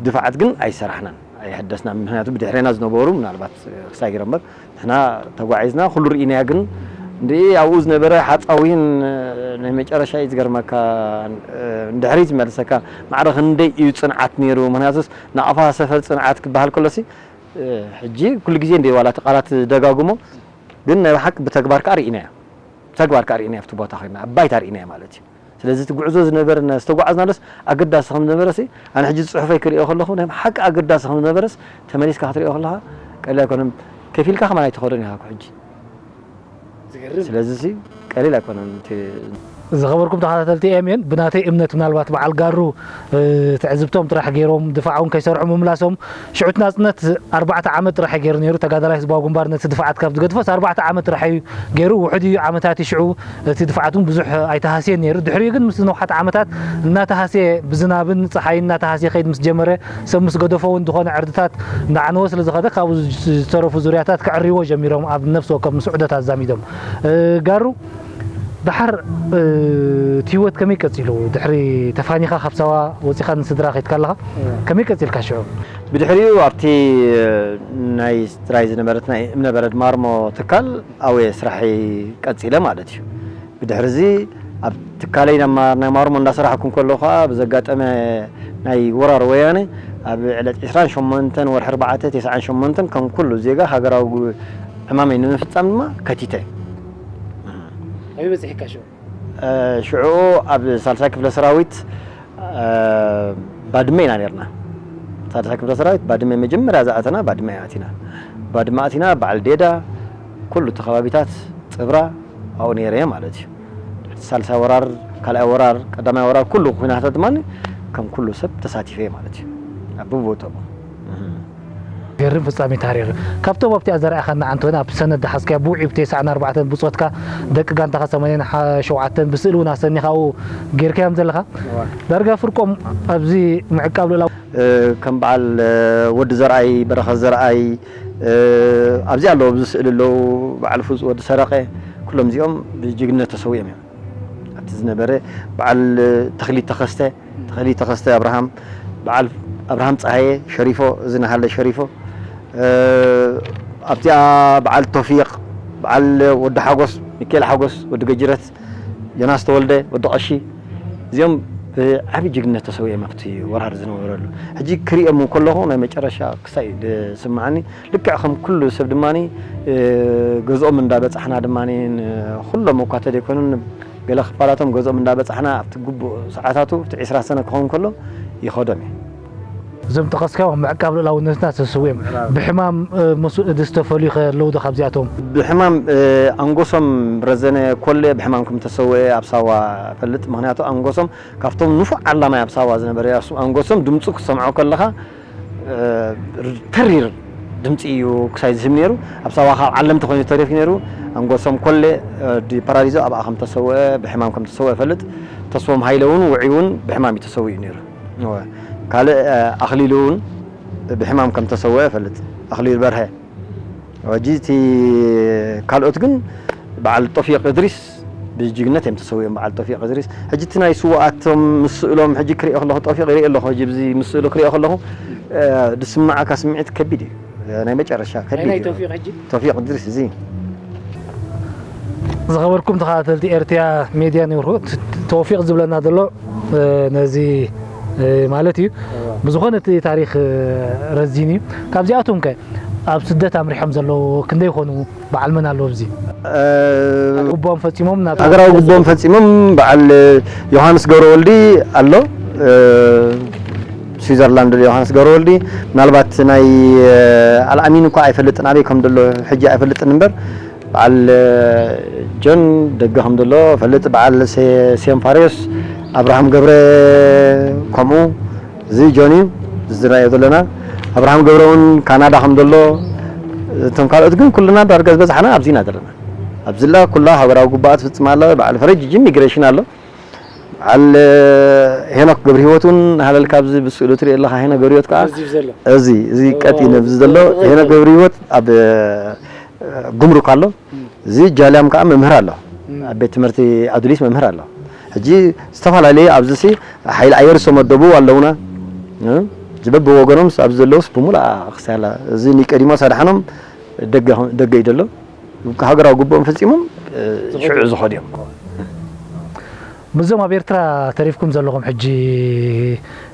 ድፋዓት ግን ኣይሰራሕናን፣ ኣይሐደስናን። ምኽንያቱ ብድሕሬና ዝነበሩ ምናልባት ክሳጊሮም እምበር ንሕና ተጓዒዝና ኩሉ ርኢናዮ። ግን እንድዒ ኣብኡ ዝነበረ ሓጻዊን ናይ መጨረሻ እዩ ዝገርመካ። እንድሕሪት ዝመልሰካ ማዕረ ክንደይ እዩ ጽንዓት ነይሩ። ምኽንያቱስ ናቕፋ ሰፈር ጽንዓት ክበሃል ከሎሲ ሕጂ ኩሉ ግዜ እንደ ዋላ እቲ ቃላት ደጋግሞ፣ ግን ናይ ብሓቂ ብተግባር ከኣ ርኢናዮ። ብተግባር ከኣ ርኢናዮ፣ ኣብቲ ቦታ ኮይና ኣብ ባይታ ርኢናዮ ማለት እዩ። ስለዚ እቲ ጉዕዞ ዝነበረና ዝተጓዓዝናሎስ ኣገዳሲ ከም ዝነበረሲ፣ ኣነ ሕጂ ጽሑፈይ ክርእዮ ከለኹ ናይ ብሓቂ ኣገዳሲ ከም ዝነበረስ ተመሊስካ ክትርእዮ ከለኻ ቀሊል ኣይኮነን። ከፊልካ ከማን ኣይትኸዶን ኢኻ እኮ ሕጂ። ዝገርም። ስለዚ ሲ ቀሊል ኣይኮነን እቲ ዝኸበርኩም ተኸታተልቲ ኤምኤን፣ ብናተይ እምነት ምናልባት በዓል ጋሩ፣ እ፣ ትዕዝብቶም ጥራሕ ገይሮም፣ ድፋዕ እውን ከይሰርሑ ምምላሶም፣ ሽዑ እቲ ናጽነት ኣርባዕተ ዓመት ጥራሕ እዩ ገይሩ ነይሩ። ተጋዳላይ ህዝባዊ ግንባር ነቲ ድፋዓት ካብ ዝገድፎስ ኣርባዕተ ዓመት ጥራሕ እዩ ገይሩ። ውሑድ እዩ ዓመታት እዩ ሽዑ፣ እቲ ድፋዓት እውን ብዙሕ ኣይተሃስየን ነይሩ። ድሕሪኡ ግን ምስ ነውሓት ዓመታት እናተሃስየ፣ ብዝናብን ጸሓይን እናተሃስየ ከይድ ምስ ጀመረ፣ ሰብ ምስ ገደፎ እውን ዝኾነ ዕርድታት እናዓነወ ስለ ዝኸደ፣ ካብኡ ዝተረፉ ዙርያታት ከዕርይዎ ጀሚሮም፣ ኣብ ነፍሲ ወከፍ ምስ ዑደት ኣዛሚዶም። እ፣ ጋሩ፣ ደሓር፣ እ፣ እቲ ህይወት ከመይ ቀጺሉ? ድሕሪ ተፋኒኻ ካብ ሳዋ ወጺኻ ንስድራ ከይድካ ኣለኻ? እወ። ከመይ ቀጺልካ ሽዑ? ብድሕሪኡ ኣብቲ ናይ ስድራይ ዝነበረት ናይ እምነበረድ ማርሞ ትካል ኣብየ ስራሐይ ቀጺለ ማለት እዩ። ብድሕሪ እዚ ኣብ ትካለይ ናይ ማ-፣ ናይ ማርሞ እንዳሰራሕኩ እንከሎ ኸዓ ብዘጋጠመ ናይ ወራር ወያነ ኣብ ዕለት ዕስራን ሸሞንተን ወርሒ ኣርባዕተ ተስዓን ሸሞንተን ከም ኩሉ ዜጋ ሃገራዊ ግ-፣ ዕማመይ ንምፍጻም ድማ ከቲተ። ኣበይ በጺሕካ ሽዑ? እ፣ ሽዑ ኣብ ሳልሳይ ክፍለ ሰራዊት፣ እ፣ ባድመ ኢና ነርና። ሳልሳይ ክፍለ ሰራዊት ባድመ መጀመርያ ዝኣተና ባድመ ኣቲና። ባድመ ኣቲና በዓል ዴዳ ኩሉ እቲ ከባቢታት ጽብራ ኣብኡ ነይረ ማለት እዩ። ሳልሳይ ወራር፣ ካልኣይ ወራር፣ ቀዳማይ ወራር ኩሉ ኩናታት ድማ ከም ኩሉ ሰብ ተሳቲፈ ማለት እዩ። ኣብ ብቦታኡ። እህ። ገርም ፍጻሜ ታሪኽ እዩ። ካብቶም ኣብቲኣ ዘርኣኻና ዓንተወይን ኣብ ሰነድ ዝሓዝካዮ ብውዕዩ ብ ተስዓን ኣርባዕተን ብጾትካ ደቂ ጋንታኻ ሰማንያን ሸውዓተን ብስእሊ እውን ኣሰኒኻ ኣብኡ ጌርካዮም ዘለኻ። እዋ። ዳርጋ ፍርቆም ኣብዚ ምዕቃብ ልኡላዊ እ፣ ከም በዓል፣ እ፣ ወዲ ዘርኣይ፣ በረኸት ዘርኣይ፣ እ፣ ኣብዚ ኣለዉ፣ ኣብዚ ስእሊ ኣለዉ፣ በዓል ፍጹ ወዲ ሰረቐ፣ ኩሎም እዚኦም ብጅግንነት ተሰዊኦም እዮም። ኣብቲ ዝነበረ በዓል ተኽሊት ተኸስተ፣ ተኽሊት ተኸስተ ኣብርሃም፣ በዓል ኣብርሃም ጸሃየ ሸሪፎ፣ እዚ ናሃለ ሸሪፎ፣ እ፣ ኣብቲኣ በዓል ቶፊቅ፣ በዓል ወዲ ሓጎስ፣ ሚካኤል ሓጎስ፣ ወዲ ገጅረት፣ ዮናስ ተወልደ፣ ወዲ ቀሺ፣ እዚኦም ብዓቢ ጅግንነት ተሰዊኦም ኣብቲ ወራር ዝነበረሉ። ሕጂ ክሪኦም ከለኹ ናይ መጨረሻ ክሳይ ዝስምዓኒ፣ ልክዕ ከም ኩሉ ሰብ ድማ፣ እ፣ ገዝኦም እንዳበጻሕና ድማ፣ ን-፣ ኩሎም እኳ ተደይኮኑን፣ ገለ ክፋላቶም ገዝኦም እንዳበጻሕና ኣብቲ ግቡእ ሰዓታቱ፣ እቲ ዕስራ ሰነ ክኸውን ከሎ ይኸዶም እዩ። እዞም ጠቐስካዮም ኣብ ምዕቃብ ልኡላውነትና ዝተሰውኡ እዮም። ብሕማም፣ እ፣ መስዋእቲ ዝተፈልዩ ከ ኣለዉ ዶ ካብዚኣቶም? ብሕማም፣ እ፣ ኣንጎሶም ረዘነ ኮሌ ብሕማም ከም ተሰውአ ኣብ ሳዋ እፈልጥ። ምኽንያቱ ኣንጎሶም ካብቶም ንፉዓት ላማይ ኣብ ሳዋ ዝነበረ እያ። እሱ ኣንጎሶም ድምፁ ክትሰምዖ ከለኻ፣ እ፣ ተሪር ድምፂ እዩ ክሳይ ዝህብ ነይሩ። ኣብ ሳዋ ካብ ዓለምቲ ኮይኑ ተሪፉ ነይሩ። ኣንጎሶም ኮሌ፣ እ፣ ዲ ፓራሊዞ ኣብኣ ከም ተሰውአ፣ ብሕማም ከም ተሰውአ እፈልጥ። ተስፎም ሃይለ እውን ውዑይ እውን ብሕማም እዩ ተሰዊኡ ነይሩ። እወ። ካልእ፣ እ፣ ኣኽሊሉ እውን ብሕማም ከም ተሰወአ እፈልጥ። ኣኽሊሉ በርሀ። ሕጂ እቲ ካልኦት ግን በዓል ጦፊቅ እድሪስ ብጅግነት እዮም ተሰዊኦም። በዓል ጦፊቅ እድሪስ። ሕጂ እቲ ናይ ስውኣቶም ምስ ስእሎም ሕጂ ክሪኦ ከለኹ፣ ጦፊቅ ይሪኦ ኣለኹ። ሕጂ ብዚ ምስ ስእሉ ክሪኦ ከለኹ፣ እ፣ ዝስምዓካ ስምዒት ከቢድ እዩ። ናይ መጨረሻ ከቢድ ናይ እዩ። ቶፊቅ ሕጂ? ቶፊቅ እድሪስ እዚ። ዝኸበርኩም ተኸታተልቲ ኤርትያ ሜድያ ኔትወርክ፣ ት-፣ ት-፣ ቶፊቅ ዝብለና ዘሎ፣ እ፣ ነዚ፣ እ፣ ማለት እዩ። እዋ። ብዝኾነ እቲ ታሪኽ፣ እ፣ ረዚን እዩ። ካብዚኣቶም ከ ኣብ ስደት ኣምሪሖም ዘለዉ ክንደይ ይኾኑ? በዓል መን ኣለዉ ኣብዚ? እ፣ ግቦም ፈጺሞም ናብ ሃገራዊ ግቦም ፈጺሞም በዓል ዮሃንስ ገብረወልዲ ኣሎ። እ፣ ስዊዘርላንድ ዮሃንስ ገብረወልዲ፣ ምናልባት ናይ፣ እ፣ ኣልኣሚን እኳ ኣይፈልጥን፣ ኣበይ ከም ዘሎ ሕጂ ኣይፈልጥን እምበር፣ በዓል፣ እ፣ ጆን ደገ ከም ዘሎ እፈልጥ፣ በዓል ሴ-፣ ሴም ፋሬስ፣ ኣብርሃም ገብረ ከምኡ፣ እዚ ጆን እዩ፣ እዚ ዝረኣዮ ዘለና። ኣብርሃም ገብረ እውን ካናዳ ከም ዘሎ፣ እቶም ካልኦት ግን ኩልና ዳርጋ ዝበዝሓና ኣብዚ ኢና ዘለና። ኣብዚ ላ ኩላ ሃገራዊ ግቡኣ ትፍጽም ኣላ። በዓል ፈረጅ ሕጂ ኢሚግሬሽን ኣሎ። በዓል ሄኖክ ገብረሂወት እውን ሃለል ካብዚ ብስእሉ ትሪኦ ኣለኻ። ሄኖክ ገብረሂወት ከዓ እዚ ዘሎ። እዚ፣ እዚ ዋው፣ ቀጢ ነብዚ ዘሎ ዋው። ሄኖክ ገብረሂወት ኣብ፣ እ፣ ጉምሩክ ኣሎ። እም። እዚ ጃልያም ከዓ መምህር ኣሎ። እም። ኣብ ቤት ትምህርቲ ኣዱሊስ መምህር ኣሎ። ሕጂ ዝተፈላለዩ ኣብዚ ሲ ሓይሊ ኣየር ዝተመደቡ ኣለውና። እ፣ እዚ በብወገኖም ኣብዚ ዘለውስ ብምሉኣ ክሳላ። እዚ ኒቆዲሞስ ኣድሓኖም ደገ፣ ደገ እዩ ዘሎ። ሃገራዊ ግቡኦም ፈጺሞም፣ እ፣ ዝኸዱ። ሽዑ ዝኸዱ እዮም። ምስዞም ኣብ ኤርትራ ተሪፍኩም ዘለኹም ሕጂ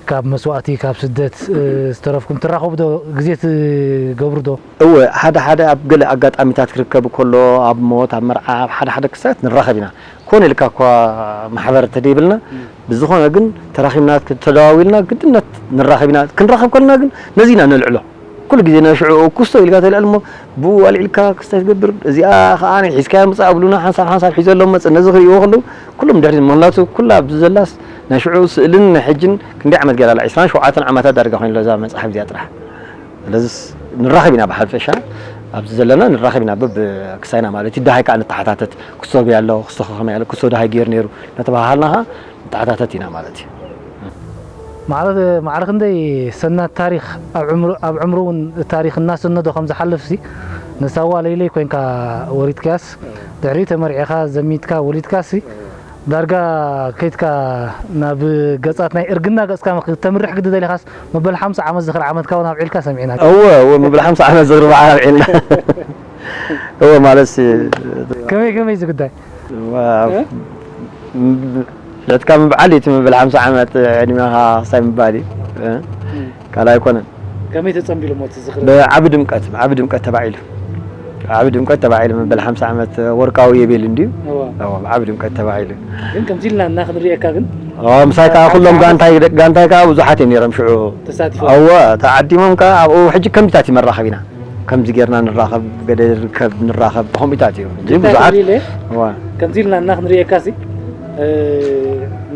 ካብ መስዋእቲ፣ ካብ ስደት፣ እ፣ ዝተረፍኩም ትራኸቡ ዶ? ግዜ ትገብሩ ዶ? እወ፣ ሓደ ሓደ ኣብ ገለ ኣጋጣሚታት ክርከብ ከሎ፣ ኣብ ሞት፣ ኣብ መርዓ፣ ኣብ ሓደ ሓደ ክስተት ንራኸብ ኢና። ኮነ ኢልካ እኳ ማሕበር ተደይብልና፣ እም። ብዝኾነ ግን ተራኺብና፣ ተደዋዊልና ግድነት ንራኸብ ኢና። ክንራኸብ ከለና ግን ነዚ ኢና ነልዕሎ። ኩሉ ግዜ ናይ ሽዑ ክስቶ ኢልካ ተልዕል እሞ፣ ብኡ ኣልዒልካ ክስታይ ትገብር። እዚኣ ኸኣ ናይ ሒዝካያ ምጻእ ብሉና፣ ሓንሳብ ሓንሳብ ሒዘሎም መጽእ። ነዚ ክርእይዎ ከለዉ፣ ኩሎም ድሕሪት። ምኽንያቱ፣ ኩላ ኣብዚ ዘላስ ናይ ሽዑ ስእልን ናይ ሕጅን ክንደይ ዓመት ገይራ ኣላ? ዕስራን ሸውዓተን ዓመታት ዳርጋ ኮይኑ ኣሎ እዛ መጽሓፍ እዚኣ ጥራሕ። ስለዚስ ንራኸብ ኢና ብሓፈሻ፣ ኣብዚ ዘለና ንራኸብ ኢና በብክሳይና ማለት እዩ። ደሃይ ከኣ ንተሓታተት፣ ክስቶ ብያ ኣሎ፣ ክስቶ ከመይ ኣሎ፣ ክስቶ ደሃይ ገይሩ ነይሩ፣ እናተባሃሃልና ኸኣ ንተሓታተት ኢና ማለት እዩ። ማዕረ፣ ማዕረ ክንደይ ሰናድ ታሪኽ ኣብ ዕምሩ፣ ኣብ ዕምሩ እውን ታሪኽ እናሰነዶ ከም ዝሓልፍሲ፣ ንሳዋ ለይለይ ኮይንካ ወሪድካያስ፣ ድሕሪኡ ተመርዒኻ፣ ዘሚትካ፣ ወሊድካሲ፣ ዳርጋ ከይድካ ናብ ገጻት ናይ እርግና ገጽካ ምኽ-፣ ተምርሕ ግዲ ደሊኻስ፣ መበል ሓምሳ ዓመት ዝኽሪ ዓመትካ እውን ኣብዒልካ ሰሚዕና። እወ፣ እወ፣ መበል ሓምሳ ዓመት ዝኽሪ በዓል ኣብዒልና። እወ፣ ማለትሲ ከመይ፣ ከመይ እዚ ጉዳይ? ዋ-፣ እ? ም-፣ ልዕትካ ምብዓል እዩ እቲ መበል ሓምሳ ዓመት ዕድሜኻ ክሳይ ምባል እዩ። እ? እም። ካልእ ኣይኮነን። ከመይ ተጸንቢሉ እሞ እቲ ዝኽሪ? ብዓቢ ድምቀት፣ ብዓቢ ድምቀት ተባዒሉ። ብዓቢ ድምቀት ተባዒሉ መበል ሓምሳ ዓመት ወርቃዊ የቤል እንድዩ። እወ። እወ፣ ብዓቢ ድምቀት ተባዒሉ። ግን ከምዚ ኢልና እና ክንሪኤካ ግን እወ፣ ምሳይ ከኣ ኣብ ኩሎም ዓመት ጋንታይ፣ ደቂ ጋንታይ ከኣ ብዙሓት እዮም ነይሮም ሽዑ። ተሳቲፎም። እወ፣ ተዓዲሞም ከኣ ኣብኡ ሕጂ ከምዚታት እዩ መራኸቢና። ከምዚ ጌርና ንራኸብ፣ ገለ ርከብ ንራኸብ፣ ከምኡታት እዩ። እንጂ ግንታይ ብዙሓት ክብል ኢለ፣ እዋ። ከምዚ ኢልና እና ክንርእየካሲ፣ እ፣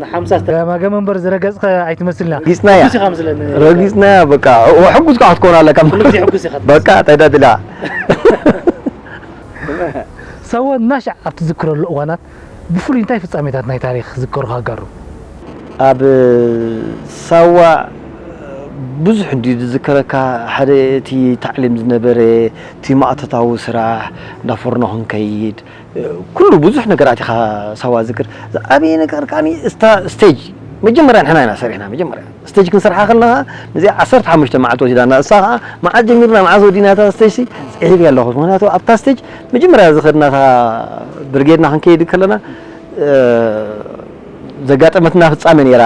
ንሓምሳ ስተ-፣ ገማገም እምበር ዝረገጽኸ ኣይትመስልና። ረጊጽናያ። ሕጉስ ኢኻ መስለኒ። ረጊጽናያ፣ በቃ። እዋ፣ ሕጉስ ከዓ ክትከውን ኣለካ። ኩሉ ግዜ ሕጉስ ኢኻ ትመስል። በቃ፣ እንታይ ደኣ ትብላ? ሰወ እናሻዕ ኣብ ትዝክረሉ እዋናት፣ ብፍሉይ እንታይ ፍጻሜታት ናይ ታሪኽ ዝከሩኻ ኣጋሩ? ኣብ ሳዋ ብዙሕ እንድዩ ዝዝከረካ። ሓደ እቲ ታዕሊም ዝነበረ፣ እቲ ማእቶታዊ ስራሕ፣ እንዳ ፎርኖ ክንከይድ፣ ኩሉ ብዙሕ ነገራት ኢኻ ሳዋ ዝዝክር። ዝዓበየ ነገር ከኣ እስታ ስቴጅ መጀመርያ ንሕና ኢና ሰሪሕና። መጀመርያ ስቴጅ ክንሰርሓ ከለና ነዚኣ ዓሰርተ ሓሙሽተ መዓልቲ ወሲዳና። እሳ ከኣ መዓስ ጀሚርና መዓስ ወዲና እታ ስቴጅ ሲ ጽዒርያ ኣለኹ። ምኽንያቱ ኣብታ ስቴጅ መጀመርያ ዝኸድና እታ ብርጌድና ክንከይድ ከለና፣ እ፣ ዘጋጠመትና ፍጻሜ ነይራ።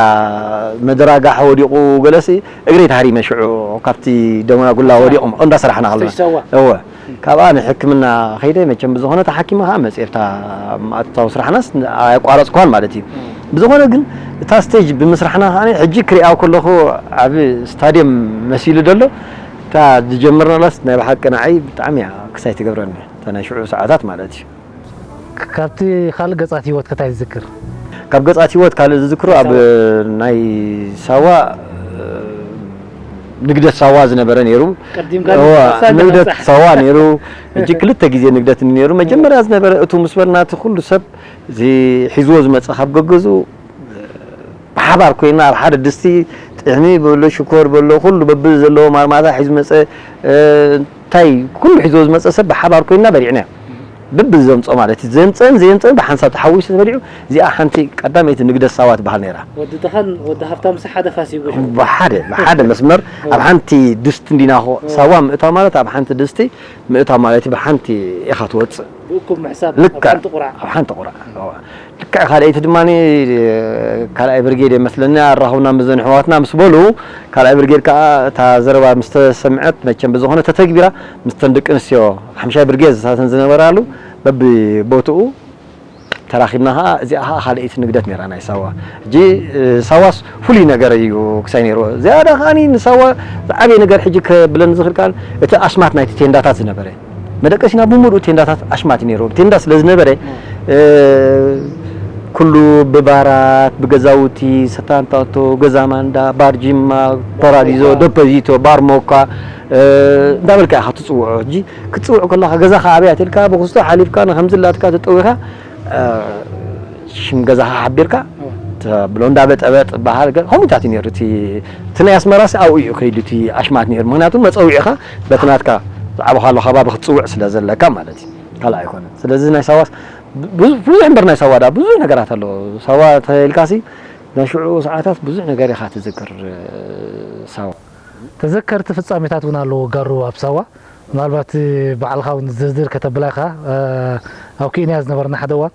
መደራጋሕ ወዲቑ ገለሲ እግረይ ተሃሪመ ሽዑ ካብቲ ደሞና ጉላ ወዲቑ እንዳሰራሕና ከለና። ስቴጅ ሳዋ። እወ። ካብኣ ንሕክምና ከይደ መቸም ብዝኾነ ተሓኪመ ከኣ መጽኤ ኣብታ መኣተታዊ ስራሕናስ ኣየቋረጽኳን ማለት እዩ። ብዝኾነ ግን እታ ስቴጅ ብምስራሕና ከኣ ሕጂ ክሪኣ ከለኹ ዓቢ ስታድየም መሲሉ ዘሎ እታ ዝጀመርናላስ ናይ ብሓቂ ንዓይ ብጣዕሚ እያ ክሳይ ትገብረኒ እታ ናይ ሽዑ ሰዓታት ማለት እዩ። ካብቲ ካልእ ገጻት ህይወት ከታይ ዝዝክር? ካብ ገጻት ህይወት ካልእ ዝዝክሮ ኣብ ናይ ሳዋ ንግደት ሳዋ ዝነበረ ነይሩ። ንግደት ሳዋ ነይሩ። እጅ ክልተ ግዜ ንግደት ነይሩ። መጀመርያ ዝነበረ እቱ ምስ በልና እቲ ኩሉ ሰብ እዚ ሒዝዎ ዝመፀ ካብ ገገዝኡ ብሓባር ኮይና ኣብ ሓደ ድስቲ ጥሕኒ በሎ ሽኮር በሎ ኩሉ በቢ ዘለዎ ማርማታ ሒዙ መፀ እንታይ ኩሉ ሒዝዎ ዝመፀ ሰብ ብሓባር ኮይና በሊዕና በቢ ዘምፀኦ ማለት እዩ ዘምፀን ዘየምፀን ብሓንሳብ ተሓዊሱ ተበሊዑ። እዚኣ ሓንቲ ቀዳመይቲ ንግደት ሳዋ ትበሃል ነይራ። ወዲ ድኻን ወዲ ሃፍታም ሲ ሓደ ፋስ ይጎሽ። ብሓደ ብሓደ መስመር ኣብ ሓንቲ ድስቲ እንዲና ሳዋ ምእታው ማለት ኣብ ሓንቲ ድስቲ ምእታው ማለት እዩ። ብሓንቲ ኢኻ ትወፅእ። ብእኩብ ምሕሳብ ኣብ ልክዕ ሓንቲ ቁራዕ። ኣብ ሓንቲ ቁራዕ። ልክዕ ካልኣይቲ ድማ ካልኣይ ብርጌድ የመስለኒ ኣራኹብና ምዘን ኣሕዋትና ምስ በሉ ካልኣይ ብርጌድ ከዓ እታ ዘረባ ምስ ተሰምዐት መቸም ብዝኾነ ተተግቢራ ምስተን ደቂ ኣንስትዮ ሓምሻይ ብርጌድ ዝሳተን ዝነበራሉ በብቦትኡ ተራኺብና ከዓ እዚኣ ከዓ ካልኣይቲ ንግደት ነይራ ናይ ሳዋ። ሕጂ ሳዋስ ፍሉይ ነገር እዩ ክሳይ ነይርዎ። ዝያዳ ከዓኒ ንሳዋ ዝዓበየ ነገር ሕጂ ከብለኒ ዝኽእል ከዓ እቲ ኣሽማት ናይቲ ቴንዳታት ዝነበረ መደቀሲና ብምሉእ ቴንዳታት ኣሽማት እዩ ነይርዎ። ቴንዳ ስለ ዝነበረ ኩሉ ብባራት ብገዛውቲ ሰታንታቶ ገዛ ማንዳ ባር ጂማ ፓራዲዞ ደፖዚቶ ባር ሞካ እንዳበልካ ኢኻ ትፅውዖ። ሕጂ ክትፅውዕ ከለኻ ገዛኻ ኣበይ ኣትልካ ብክስቶ ሓሊፍካ ንከምዚ ላትካ ተጠዊኻ ሽም ገዛኻ ሓቢርካ ተብሎ እንዳበጠበጥ በሃል ከምኡታት እዩ ነይሩ። እቲ ናይ ኣስመራስ ኣብኡ እዩ ከይዱ እቲ ኣሽማት ነይሩ። ምክንያቱ መፀውዒኻ በቲ ናትካ ዝዓበኻሉ ከባቢ ክትፅውዕ ስለ ዘለካ ማለት እዩ። ካልእ ኣይኮነን። ስለዚ ናይ ሳዋስ ብዙሕ እምበር ናይ ሳዋ ዳ ብዙሕ ነገራት ኣለዎ። ሳዋ ተልካሲ ናይ ሽዑ ሰዓታት ብዙሕ ነገር ኢኻ ትዝክር። ሳዋ ተዘከርቲ ፍጻሜታት እውን ኣለዎ ጋሩ ኣብ ሳዋ ምናልባት ባዕልኻ እውን ዝርዝር ከተብላ ኢኻ። ኣብ ኬንያ ዝነበርና ሓደ እዋን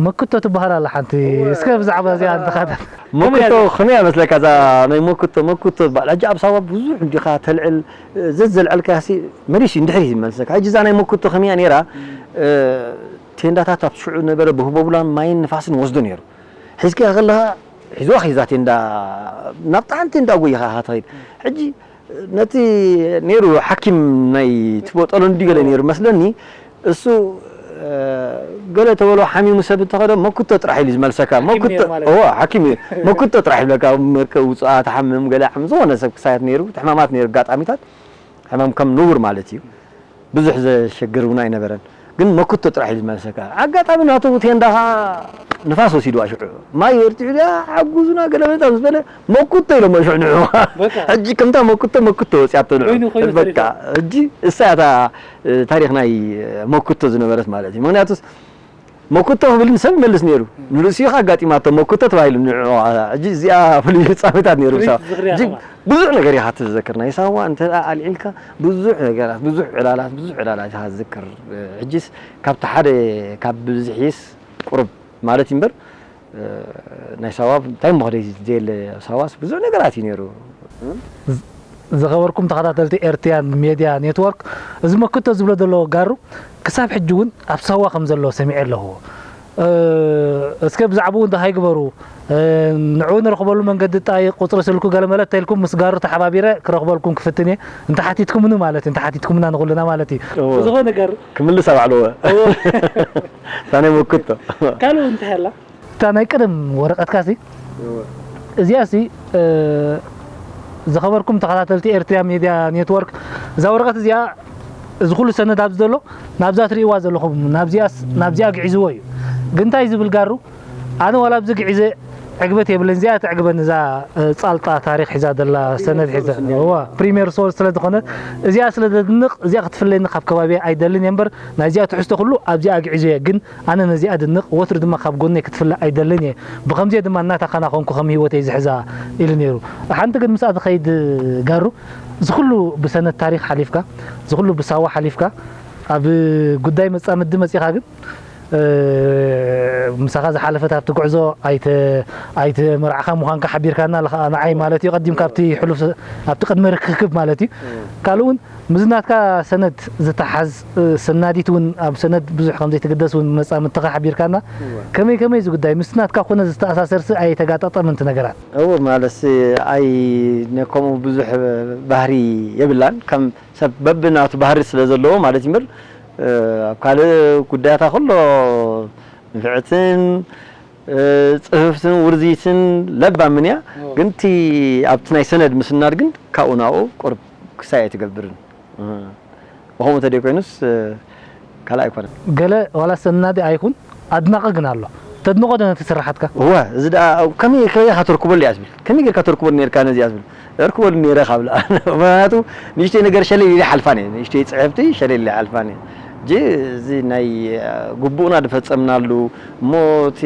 መክቶ ትበሃል ኣላ ሓንቲ። እስከ ብዛዕባ እዚኣ እንተኻታት። መክቶ ከመይ እያ መስለካ? እዛ ናይ መክቶ መክቶ ትበሃል ሕጂ ኣብ ሳዋ ብዙሕ እንዲኻ ተልዕል ዘዘልዐልካሲ መሊሱ እንድሕሪት ይመልሰካ። ሕጂ እዛ ናይ መክቶ ከመይ እያ ነይራ? ቴንዳታት ኣብ ሽዑ ነበረ ብህቦብላን ማይን ንፋስን ወስዶ ነይሩ። ሒዝካያ ከለኻ ሒዝዋ ሒዛ ቴንዳ ናብታ ሓንቲ ቴንዳ ጎይኻ ኢኻ ትኸይድ። ሕጂ ነቲ ነይሩ ሓኪም ናይ ትቦጠሎ እንዲ ገለ ነይሩ መስለኒ እሱ ገለ ተበሎ ሓሚሙ ሰብ እንተኸደ መኩቶ ጥራሕ ኢሉ ዝመልሰካ። መኩቶ እዎ ሓኪም እዩ። መኩቶ ጥራሕ ይብለካ። መርከ ውፅኣ ተሓምም ገለ ዓም ዝኾነ ሰብ ክሳያት ነይሩ ሕማማት ነይሩ ኣጋጣሚታት ሕማም ከም ንቡር ማለት እዩ። ብዙሕ ዘሸግር እውን ኣይነበረን። ግን መኩቶ ጥራሕ እዩ ዝመልሰካ። ኣጋጣሚ ናቱ ቴንዳ ከዓ ንፋስ ወሲድዋ ሽዑ ማይ ወርቲዑ ዲያ ሓጉዙና ገለመጣ ምስ በለ መኩቶ ኢሎሞ ሽዑ ንዑ። ሕጂ ከምታ መኩቶ መኩቶ ወፂኣቶ ንዑ። በቃ ሕጂ እሳ እታ ታሪኽ ናይ መኩቶ ዝነበረት ማለት እዩ። ምክንያቱስ መኩቶ ክብል ንሰብ ይመልስ ነይሩ። ንርእሲኡ ከዓ ኣጋጢማቶ መኩቶ ተባሂሉ ንዑ። ሕጂ እዚኣ ፍሉይ ፍጻሜታት ነይሩ። ብዙሕ ነገር ኢኻ ትዘክር ናይ ሳዋ እንተ ኣልዒልካ ብዙሕ ነገራት ብዙሕ ዕላላት ብዙሕ ዕላላት ኢኻ ትዝክር። ሕጂስ ካብቲ ሓደ ካብ ብዝሒስ ቁርብ ማለት እዩ እምበር ናይ ሳዋ እንታይ እሞ ክደይ ዘየለ ሳዋስ ብዙሕ ነገራት እዩ ነይሩ። ዝኸበርኩም ተኸታተልቲ ኤርትያን ሜድያ ኔትወርክ፣ እዚ መክቶ ዝብሎ ዘሎ ጋሩ ክሳብ ሕጂ እውን ኣብ ሳዋ ከም ዘሎ ሰሚዐ ኣለኹ። እስከ ብዛዕባኡ እንታይ ግበሩ፣ ንዕኡ ንረኽበሉ መንገዲ ጣይ ቁፅሪ ስልኩ ገለመለ ተይልኩም ምስ ጋሩ ተሓባቢረ ክረኽበልኩም ክፍትን እየ። እንተሓቲትኩምኒ ማለት እዩ፣ እንተሓቲትኩምና ንኹልና ማለት እዩ። ብዝኾነ ጋሩ ክምልሳ ባዕሉ እታ ናይ መክቶ ካልኡ እንታይ ኣላ? እታ ናይ ቀደም ወረቐትካ ሲ እዚኣ ሲ ዝኸበርኩም ተኸታተልቲ ኤርትርያ ሚድያ ኔትወርክ እዛ ወረቐት እዚኣ እዚ ኩሉ ሰነድ ኣብዚ ዘሎ ናብዛ ትርእይዋ ዘለኹም ናብዚኣ ግዒዝዎ እዩ። ግን እንታይ ዝብል ጋሩ ኣነ ዋላ ኣብዚ ግዒዘ ዕግበት የብለይን እዚኣ ተዕግበኒ እዛ ጻልጣ ታሪኽ ሒዛ ዘላ ሰነድ ሒዛ እዋ ፕሪሜር ሶርስ ስለ ዝኾነት እዚኣ ስለ ዘድንቕ እዚኣ ክትፍለየኒ ካብ ከባቢያ ኣይደልን እየ እምበር ናይዚኣ ትሕዝቶ ኩሉ ኣብዚኣ ግዒዘ እየ ግን ኣነ ነዚኣ ድንቕ፣ ወትሩ ድማ ካብ ጎነይ ክትፍለ ኣይደልን እየ፣ ብኸምዚየ ድማ እናታኻ ናኾንኩ ከም ህይወተይ ዝሕዛ ኢሉ ነይሩ። ሓንቲ ግን ምስኣ ትኸይድ ጋሩ፣ ዝኹሉ ብሰነት ታሪኽ ሓሊፍካ፣ ዝኹሉ ብሳዋ ሓሊፍካ፣ ኣብ ጉዳይ መጻምዲ መጺኻ ግን ምሳኻ ዝሓለፈት ኣብቲ ጉዕዞ ኣይተ ኣይተ መርዓኻ ምዃንካ ሓቢርካና ኣለኻ፣ ንዓይ ማለት እዩ። ቀዲም ካብቲ ሕሉፍ ሰ- ኣብቲ ቅድመ ርክክብ ማለት እዩ። ካልእ እውን ምስዚ ናትካ ሰነድ ዝተሓዝ፣ እ፣ ሰናዲት እውን ኣብ ሰነድ ብዙሕ ከም ዘይትግደስ እውን መጻምድትኻ ሓቢርካና። ከመይ ከመይ እዚ ጉዳይ ምስቲ ናትካ ኮነ ዝተኣሳሰርሲ ኣይተጋጠጠምን እቲ ነገራት? እዎ፣ ማለትሲ ኣይ ነከምኡ ብዙሕ ባህሪ የብላን። ከም ሰብ በብናቱ ባህሪ ስለ ዘለዎ ማለት እዩ እምበር፣ እ፣ ኣብ ካልእ ጉዳያታ ኩሎ ንፍዕትን፣ እ፣ ጽፍፍትን ውርዚትን ለባምን እያ። እዎ። ግን እቲ ኣብቲ ናይ ሰነድ ምስናድ ግን ካብኡ ናብኡ ቁርብ ክሳይ ኣይትገብርን። እ፣ ብኸምኡ ተደይ ኮይኑስ፣ እ፣ ካልእ ኣይኮነን። ገለ ዋላ ሰናዲ ኣይኩን ኣድናቒ ግን ኣሎ። ተድንቖ ዶ ነቲ ስራሓትካ? እወ፣ እዚ ደኣ ከመይ፣ ከመይ ኢኻ ተርክበሉ እያ ዝብል። ከመይ ጌርካ ተርክበሉ ኔርካ ነዚ እያ ዝብል። እርክበሉ ኔረ ካብ ላ-፣ ምኽንያቱ ንእሽተይ ነገር ሸለል ኢለ ይሓልፋን እየ። ንእሽተይ ጽሕፍቲ ሸለል ኢለ ይሓልፋን እየ። ሕጂ እዚ ናይ፣ እ፣ ግቡእና ዝፈጸምናሉ እሞ እቲ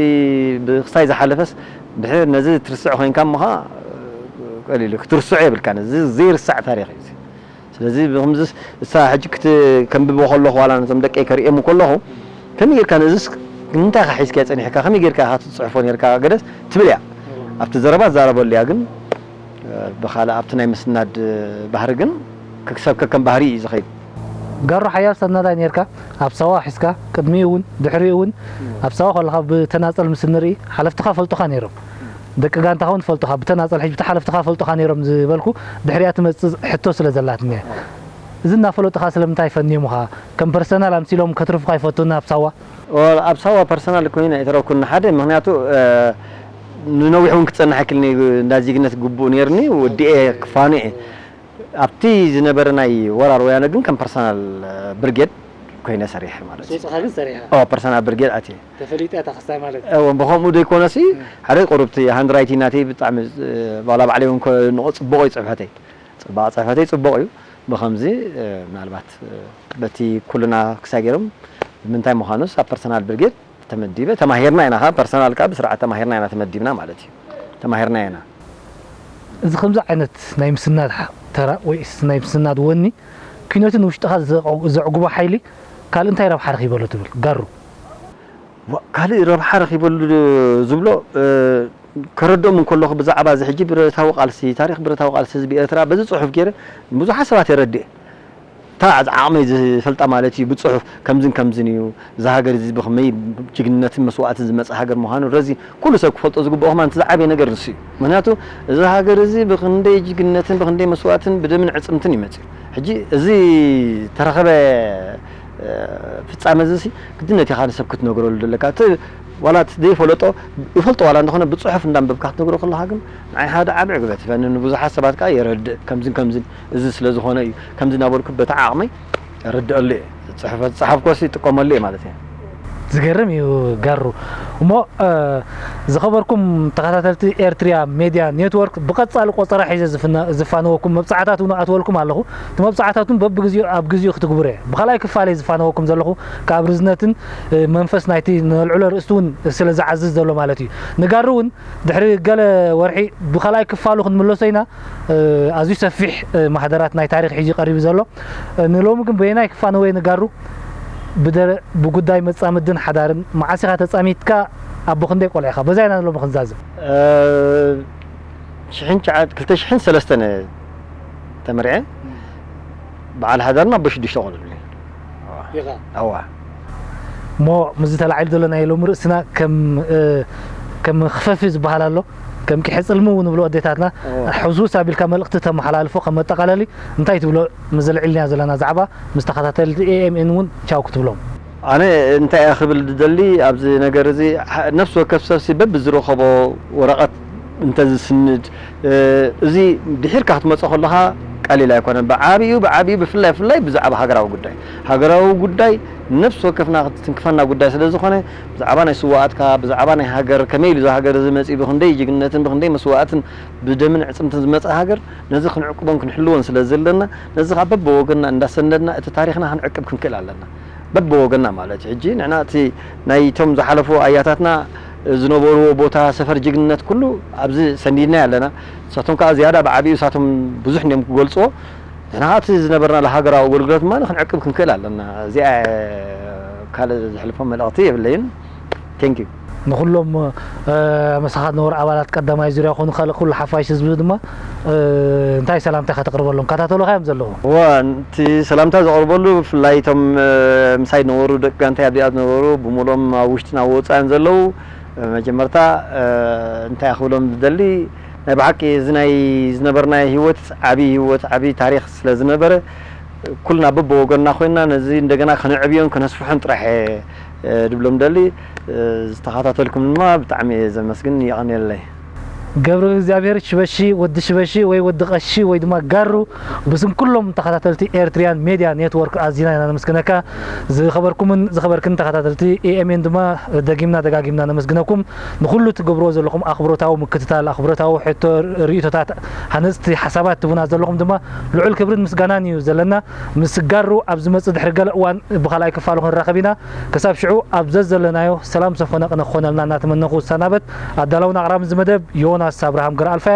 ብክሳይ ዝሓለፈስ ድሕር ነዚ ትርስዕ ኮይንካ እሞ ኸኣ ቀሊሉ ክትርስዖ የብልካን። እዚ ዘይርሳዕ ታሪኽ እዩ እዚ። ስለዚ ብኸምዚ እሳ ሕጂ ክት-፣ ከንብቦ ከለኹ ዋላ ነቶም ደቀይ ከርእዮም ከለኹ ከመይ ጌርካ ነዚስ ንምንታይ ኢኻ ሒዝካዮ ጸኒሕካ? ከመይ ጌርካ ኢኻ ትጽሕፎ ኔርካ? ገለስ ትብል እያ። ኣብቲ ዘረባ ትዛረበሉ እያ ግን ብኻልእ ኣብቲ ናይ ምስናድ ባህሪ ግን ከክሰብ ከከም ባህሪ እዩ ዝኸይድ። ጋሮ ሓያል ሰናዳይ ኔርካ፣ ኣብ ሳዋ ሒዝካ፣ ቅድሚኡ እውን ድሕሪኡ እውን ኣብ ሳዋ ከለኻ ብተናጸል ምስ እንርኢ ሓለፍትኻ ፈልጡኻ ኔሮም። ደቂ ጋንታኻ እውን ፈልጡኻ፣ ብተናጸል ሕጂ ብቲ ሓለፍትኻ ፈልጡኻ ኔሮም ዝበልኩ ድሕሪኣ ትመጽእ ሕቶ ስለ ዘላትኒ እያ። እዚ እናፈለጡኻ ስለምንታይ ፈንዮምኻ? ከም ፐርሰናል ኣምሲሎም ከትርፉኻ ይፈቱና ኣብ ሳዋ? ኦ፣ ኣብ ሳዋ ፐርሰናል ኮይነ ኣይተረኩን ሓደ ምኽንያቱ፣ እ፣ ንነዊሕ እውን ክጸንሕ ኣይክልኒ እንዳ ዜግነት ግቡእ ነይርኒ ወዲኤ ክፋኑ እየ። ኣብቲ ዝነበረ ናይ ወራር ወያነ ግን ከም ፐርሰናል፣ እ፣ ብርጌድ ኮይነ ሰሪሐ ማለት እዩ። ወጽኻ ግን ሰሪሐ? ኦ፣ ፐርሰናል ብርጌድ ኣትየ። ተፈሊጠ እታ ክስታይ ማለት? እወ፣ ብኸምኡ ዘይኮነሲ ሓደ ቁሩብቲ ሃንድራይቲንግ ናተይ ብጣዕሚ፣ እ፣ ዋላ ባዕለይ እውን ከ-፣ ንቑ-፣ ጽቡቕ እዩ ጽሕፈተይ። ጽባቐ ጽሕፈተይ ጽቡቕ እዩ። ብኸምዚ፣ እ፣ ምናልባት፣ እ፣ በቲ ኩልና ክሳይ ገይሮም ብምንታይ ምዃኑስ ኣብ ፐርሰናል ብርጌድ ተመዲበ፣ ተማሂርና ኢና፣ ካብ ፐርሰናል ከኣ ብስርዓት ተማሂርና ኢና ተመዲብና ማለት እዩ። ተማሂርና ኢና። እዚ ከምዚ ዓይነት ናይ ምስናድ ሓ-፣ ተራ ወይስ ናይ ምስናድ ወኒ፣ ኲነትን ውሽጥኻ ዘ-፣ ዘዕጉቦ ሓይሊ ካልእ እንታይ ረብሓ ረኺበሉ ትብል? ጋሩ። ዋ-፣ ካልእ ረብሓ ረኺበሉ ዝብሎ፣ እ፣ ከረድኦም እንከለኹ ብዛዕባ እዚ ሕጂ ብረታዊ ቃልሲ፣ ታሪኽ ብረታዊ ቃልሲ ህዝቢ ኤርትራ በዚ ጽሑፍ ገይረ ንብዙሓት ሰባት የረድእ። እታ ዓቕመይ ዝፈልጣ ማለት እዩ፣ ብጽሑፍ ከምዝን ከምዝን እዩ፣ እዛ ሃገር እዚ ብኸመይ ጅግንነትን መስዋእትን ዝመጽእ ሃገር ምዃኑ ረዚ ኩሉ ሰብ ክፈልጦ ዝግብኦ ከማን እቲ ዝዓበየ ነገር ንሱ እዩ። ምኽንያቱ እዚ ሃገር እዚ ብኽንደይ ጅግንነትን ብኽንደይ መስዋእትን ብደምን ዕጽምትን እዩ መጺኡ። ሕጂ እዚ ተረኸበ፣ እ፣ ፍጻመ እዚ ሲ ግድነት ኢኻ ንሰብ ክትነግረሉ ዘለካ። እቲ ዋላ እቲ ዘይፈለጦ ይፈልጦ ዋላ እንተኾነ ብጽሑፍ እንዳንበብካ ክትነግሮ ከለኻ ግን ንዓይ ሓደ ዓቢ ዕግበት ይበኒ። ንብዙሓት ሰባት ከኣ የረድእ። ከምዝን ከምዝን እዚ ስለ ዝኾነ እዩ። ከምዚ እናበልኩ በቲ ዓቕመይ እርድአሉ እየ። ዝጽሕፈ-፣ ዝጸሓፍኮሲ ይጥቀመሉ እየ ማለት እየ። ዝገርም እዩ ጋሩ። እሞ፣ እ፣ ዝኸበርኩም ተኸታተልቲ ኤርትሪያ ሜድያ ኔትወርክ፣ ብቐጻሊ ቆጸራ ሒዘ ዝፍነ-፣ ዝፋነወኩም መብጻዕታት እውን ኣትወልኩም ኣለኹ። እቲ መብጻዕታት እውን በብግዜኡ ኣብ ግዜኡ ክትግብሩ እየ። ብኻልኣይ ክፋል እየ ዝፋነወኩም ዘለኹ። ካብ ርዝነትን፣ እ፣ መንፈስ ናይቲ ነልዕሎ ርእስቲ እውን ስለ ዝዓዝዝ ዘሎ ማለት እዩ። ንጋሩ እውን ድሕሪ ገለ ወርሒ ብኻልኣይ ክፋሉ ክንምለሶ ኢና። እ፣ ኣዝዩ ሰፊሕ፣ እ፣ ማህደራት ናይ ታሪኽ ሒዙ ቀሪቡ ዘሎ። እ፣ ንሎሚ ግን በየናይ ክፋነወ ንጋሩ ብደ-፣ ብጉዳይ መጻምድን ሓዳርን መዓስ ኢኻ ተጻሚድካ? ኣቦ ክንደይ ቆልዓ ኢኻ? በዛ ኢና ንሎሚ ክንዛዝም። እ፣ ሽሕን ትሽዓን፣ ክልተ ሽሕን ሰለስተን ተመርዐ። በዓል ሓዳርና ኣቦ ሽዱሽተ ቆልዑ። ኢኻ? ኣዋ። እሞ ምስዚ ተላዒሉ ዘሎ ናይ ሎሚ ርእስና ከም፣ እ፣ ከም ክፈፊ ዝበሃል ኣሎ፣ ከም ቂሐ ጽልሚ እውን ንብሎ ኣዴታትና፣ እዎ። ሕውስውስ ኣቢልካ መልእኽቲ ተመሓላልፎ ከም መጠቓለሊ እንታይ ትብሎ? ምስ ዘልዒልናዮ ዘለና ዛዕባ ምስ ተኸታተልቲ ኤ ኤም ኤን እውን ቻው ክትብሎም። ኣነ እንታይ እየ ክብል ዝደሊ ኣብዚ ነገር እዚ፣ ሓ-፣ ነፍሲ ወከፍ ሰብሲ በብዝረኸቦ ወረቐት እንተዝስንድ፣ እ፣ እዚ ድሒርካ ክትመጾ ከለኻ ቀሊል ኣይኮነን። ብዓቢኡ፣ ብዓቢኡ ብፍላይ፣ ብፍላይ ብዛዕባ ሃገራዊ ጉዳይ፣ ሃገራዊ ጉዳይ ነፍሲ ወከፍና ክትትንክፈና ጉዳይ ስለ ዝኾነ፣ ብዛዕባ ናይ ስውኣትካ፣ ብዛዕባ ናይ ሃገር፣ ከመይ ኢሉ እዛ ሃገር እዚ መጺኡ፣ ብኽንደይ ጅግንነትን ብኽንደይ መስዋእትን ብደምን ዕጽምትን ዝመጸ ሃገር፣ ነዚ ክንዕቅቦን ክንሕልዎን ስለ ዘለና፣ ነዚ ኸኣ በብወገንና እንዳሰነድና እቲ ታሪኽና ክንዕቅብ ክንክእል ኣለና። በብወገንና ማለት እዩ። ሕጂ ንሕና እቲ ናይቶም ዝሓለፉ ኣያታትና ዝነበርዎ ቦታ ሰፈር ጅግንነት ኩሉ ኣብዚ ሰኒድናዮ ኣለና። ንሳቶም ከኣ ዝያዳ ብዓቢኡ ንሳቶም ብዙሕ እንድዮም ክገልጽዎ። ንሕና ከኣ እቲ ዝነበርናሉ ሃገራዊ ኣገልግሎት ድማ ክንዕቅብ ክንክእል ኣለና። እዚኣ ካልእ ዘሕልፎ መልእኽቲ የብለይን። Thank you። ንኩሎም ምሳኻ ዝነበሩ ኣባላት ቀዳማይ ዙርያ ኹን ካልእ ኩሉ ሓፋሽ ህዝቢ ድማ እንታይ ሰላምታ ከተቕርበሎም? ከታተሉኻ እዮም ዘለዉ። እዋ፣ እቲ ሰላምታ ዘቕርበሉ ብፍላይ እቶም ምሳይ ዝነበሩ ደቂ ጋንታይ ኣብዚኣ ዝነበሩ ብምሎም ኣብ ውሽጥን ኣብ ወፃእን ዘለዉ፣ መጀመርታ እንታይ ክብሎም ዝደሊ፣ ናይ ብሓቂ እዚ ናይ ዝነበርናዮ ህይወት ዓብዪ ህይወት ዓብዪ ታሪክ ስለ ዝነበረ ኩልና በብወገንና ኮይንና ነዚ እንደገና ከነዕብዮን ከነስፍሖን ጥራሕ ድብሎም ደሊ። ዝተኸታተልኩም ድማ ብጣዕሚ እየ ዘመስግን። የቐንየለይ። ገብረ እግዚኣብሔር ሽበሺ፣ ወዲ ሽበሺ ወይ ወዲ ቀሺ ወይ ድማ ጋሩ፣ ብስም ኩሎም ተኸታተልቲ ኤርትሪያን ሜድያ ኔትወርክ ኣዚና ኢና ነመስግነካ። ዝኸበርኩምን ዝኸበርክን ተኸታተልቲ ኤኤምኤን ድማ ደጊምና ደጋጊምና ነመስግነኩም። ንኹሉ ትገብርዎ ዘለኹም ኣኽብሮታዊ ምክትታል፣ ኣኽብሮታዊ ሕቶ፣ ርእይቶታት፣ ሃነፅቲ ሓሳባት ትቡና ዘለኹም ድማ ልዑል ክብርን ምስጋናን እዩ ዘለና። ምስ ጋሩ ኣብ ዝመፅእ ድሕሪ ገለ እዋን ብኻልኣይ ክፋሉ ክንራኸብ ኢና። ክሳብ ሽዑ ኣብ ዘዘለናዮ ሰላም ሰፈነ ቅነ ክኾነልና እናተመነኹ እሰናበት። ኣዳላውን ኣቕራብን እዚ መደብ ዮናስ ኣብርሃም ገረኣልፋ፣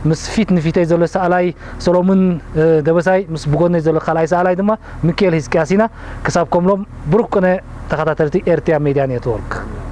ምስ ፊት ንፊተይ ዘሎ ሰኣላይ ሰሎሙን ደበሳይ፣ ምስ ብጎነይ ዘሎ ካልኣይ ሰኣላይ ድማ ሚካኤል ህዝቅያስ ኢና። ክሳብ ከምሎም ብሩክ ቅነ ተኸታተልቲ ኤርትያ ሜድያ ኔትወርክ።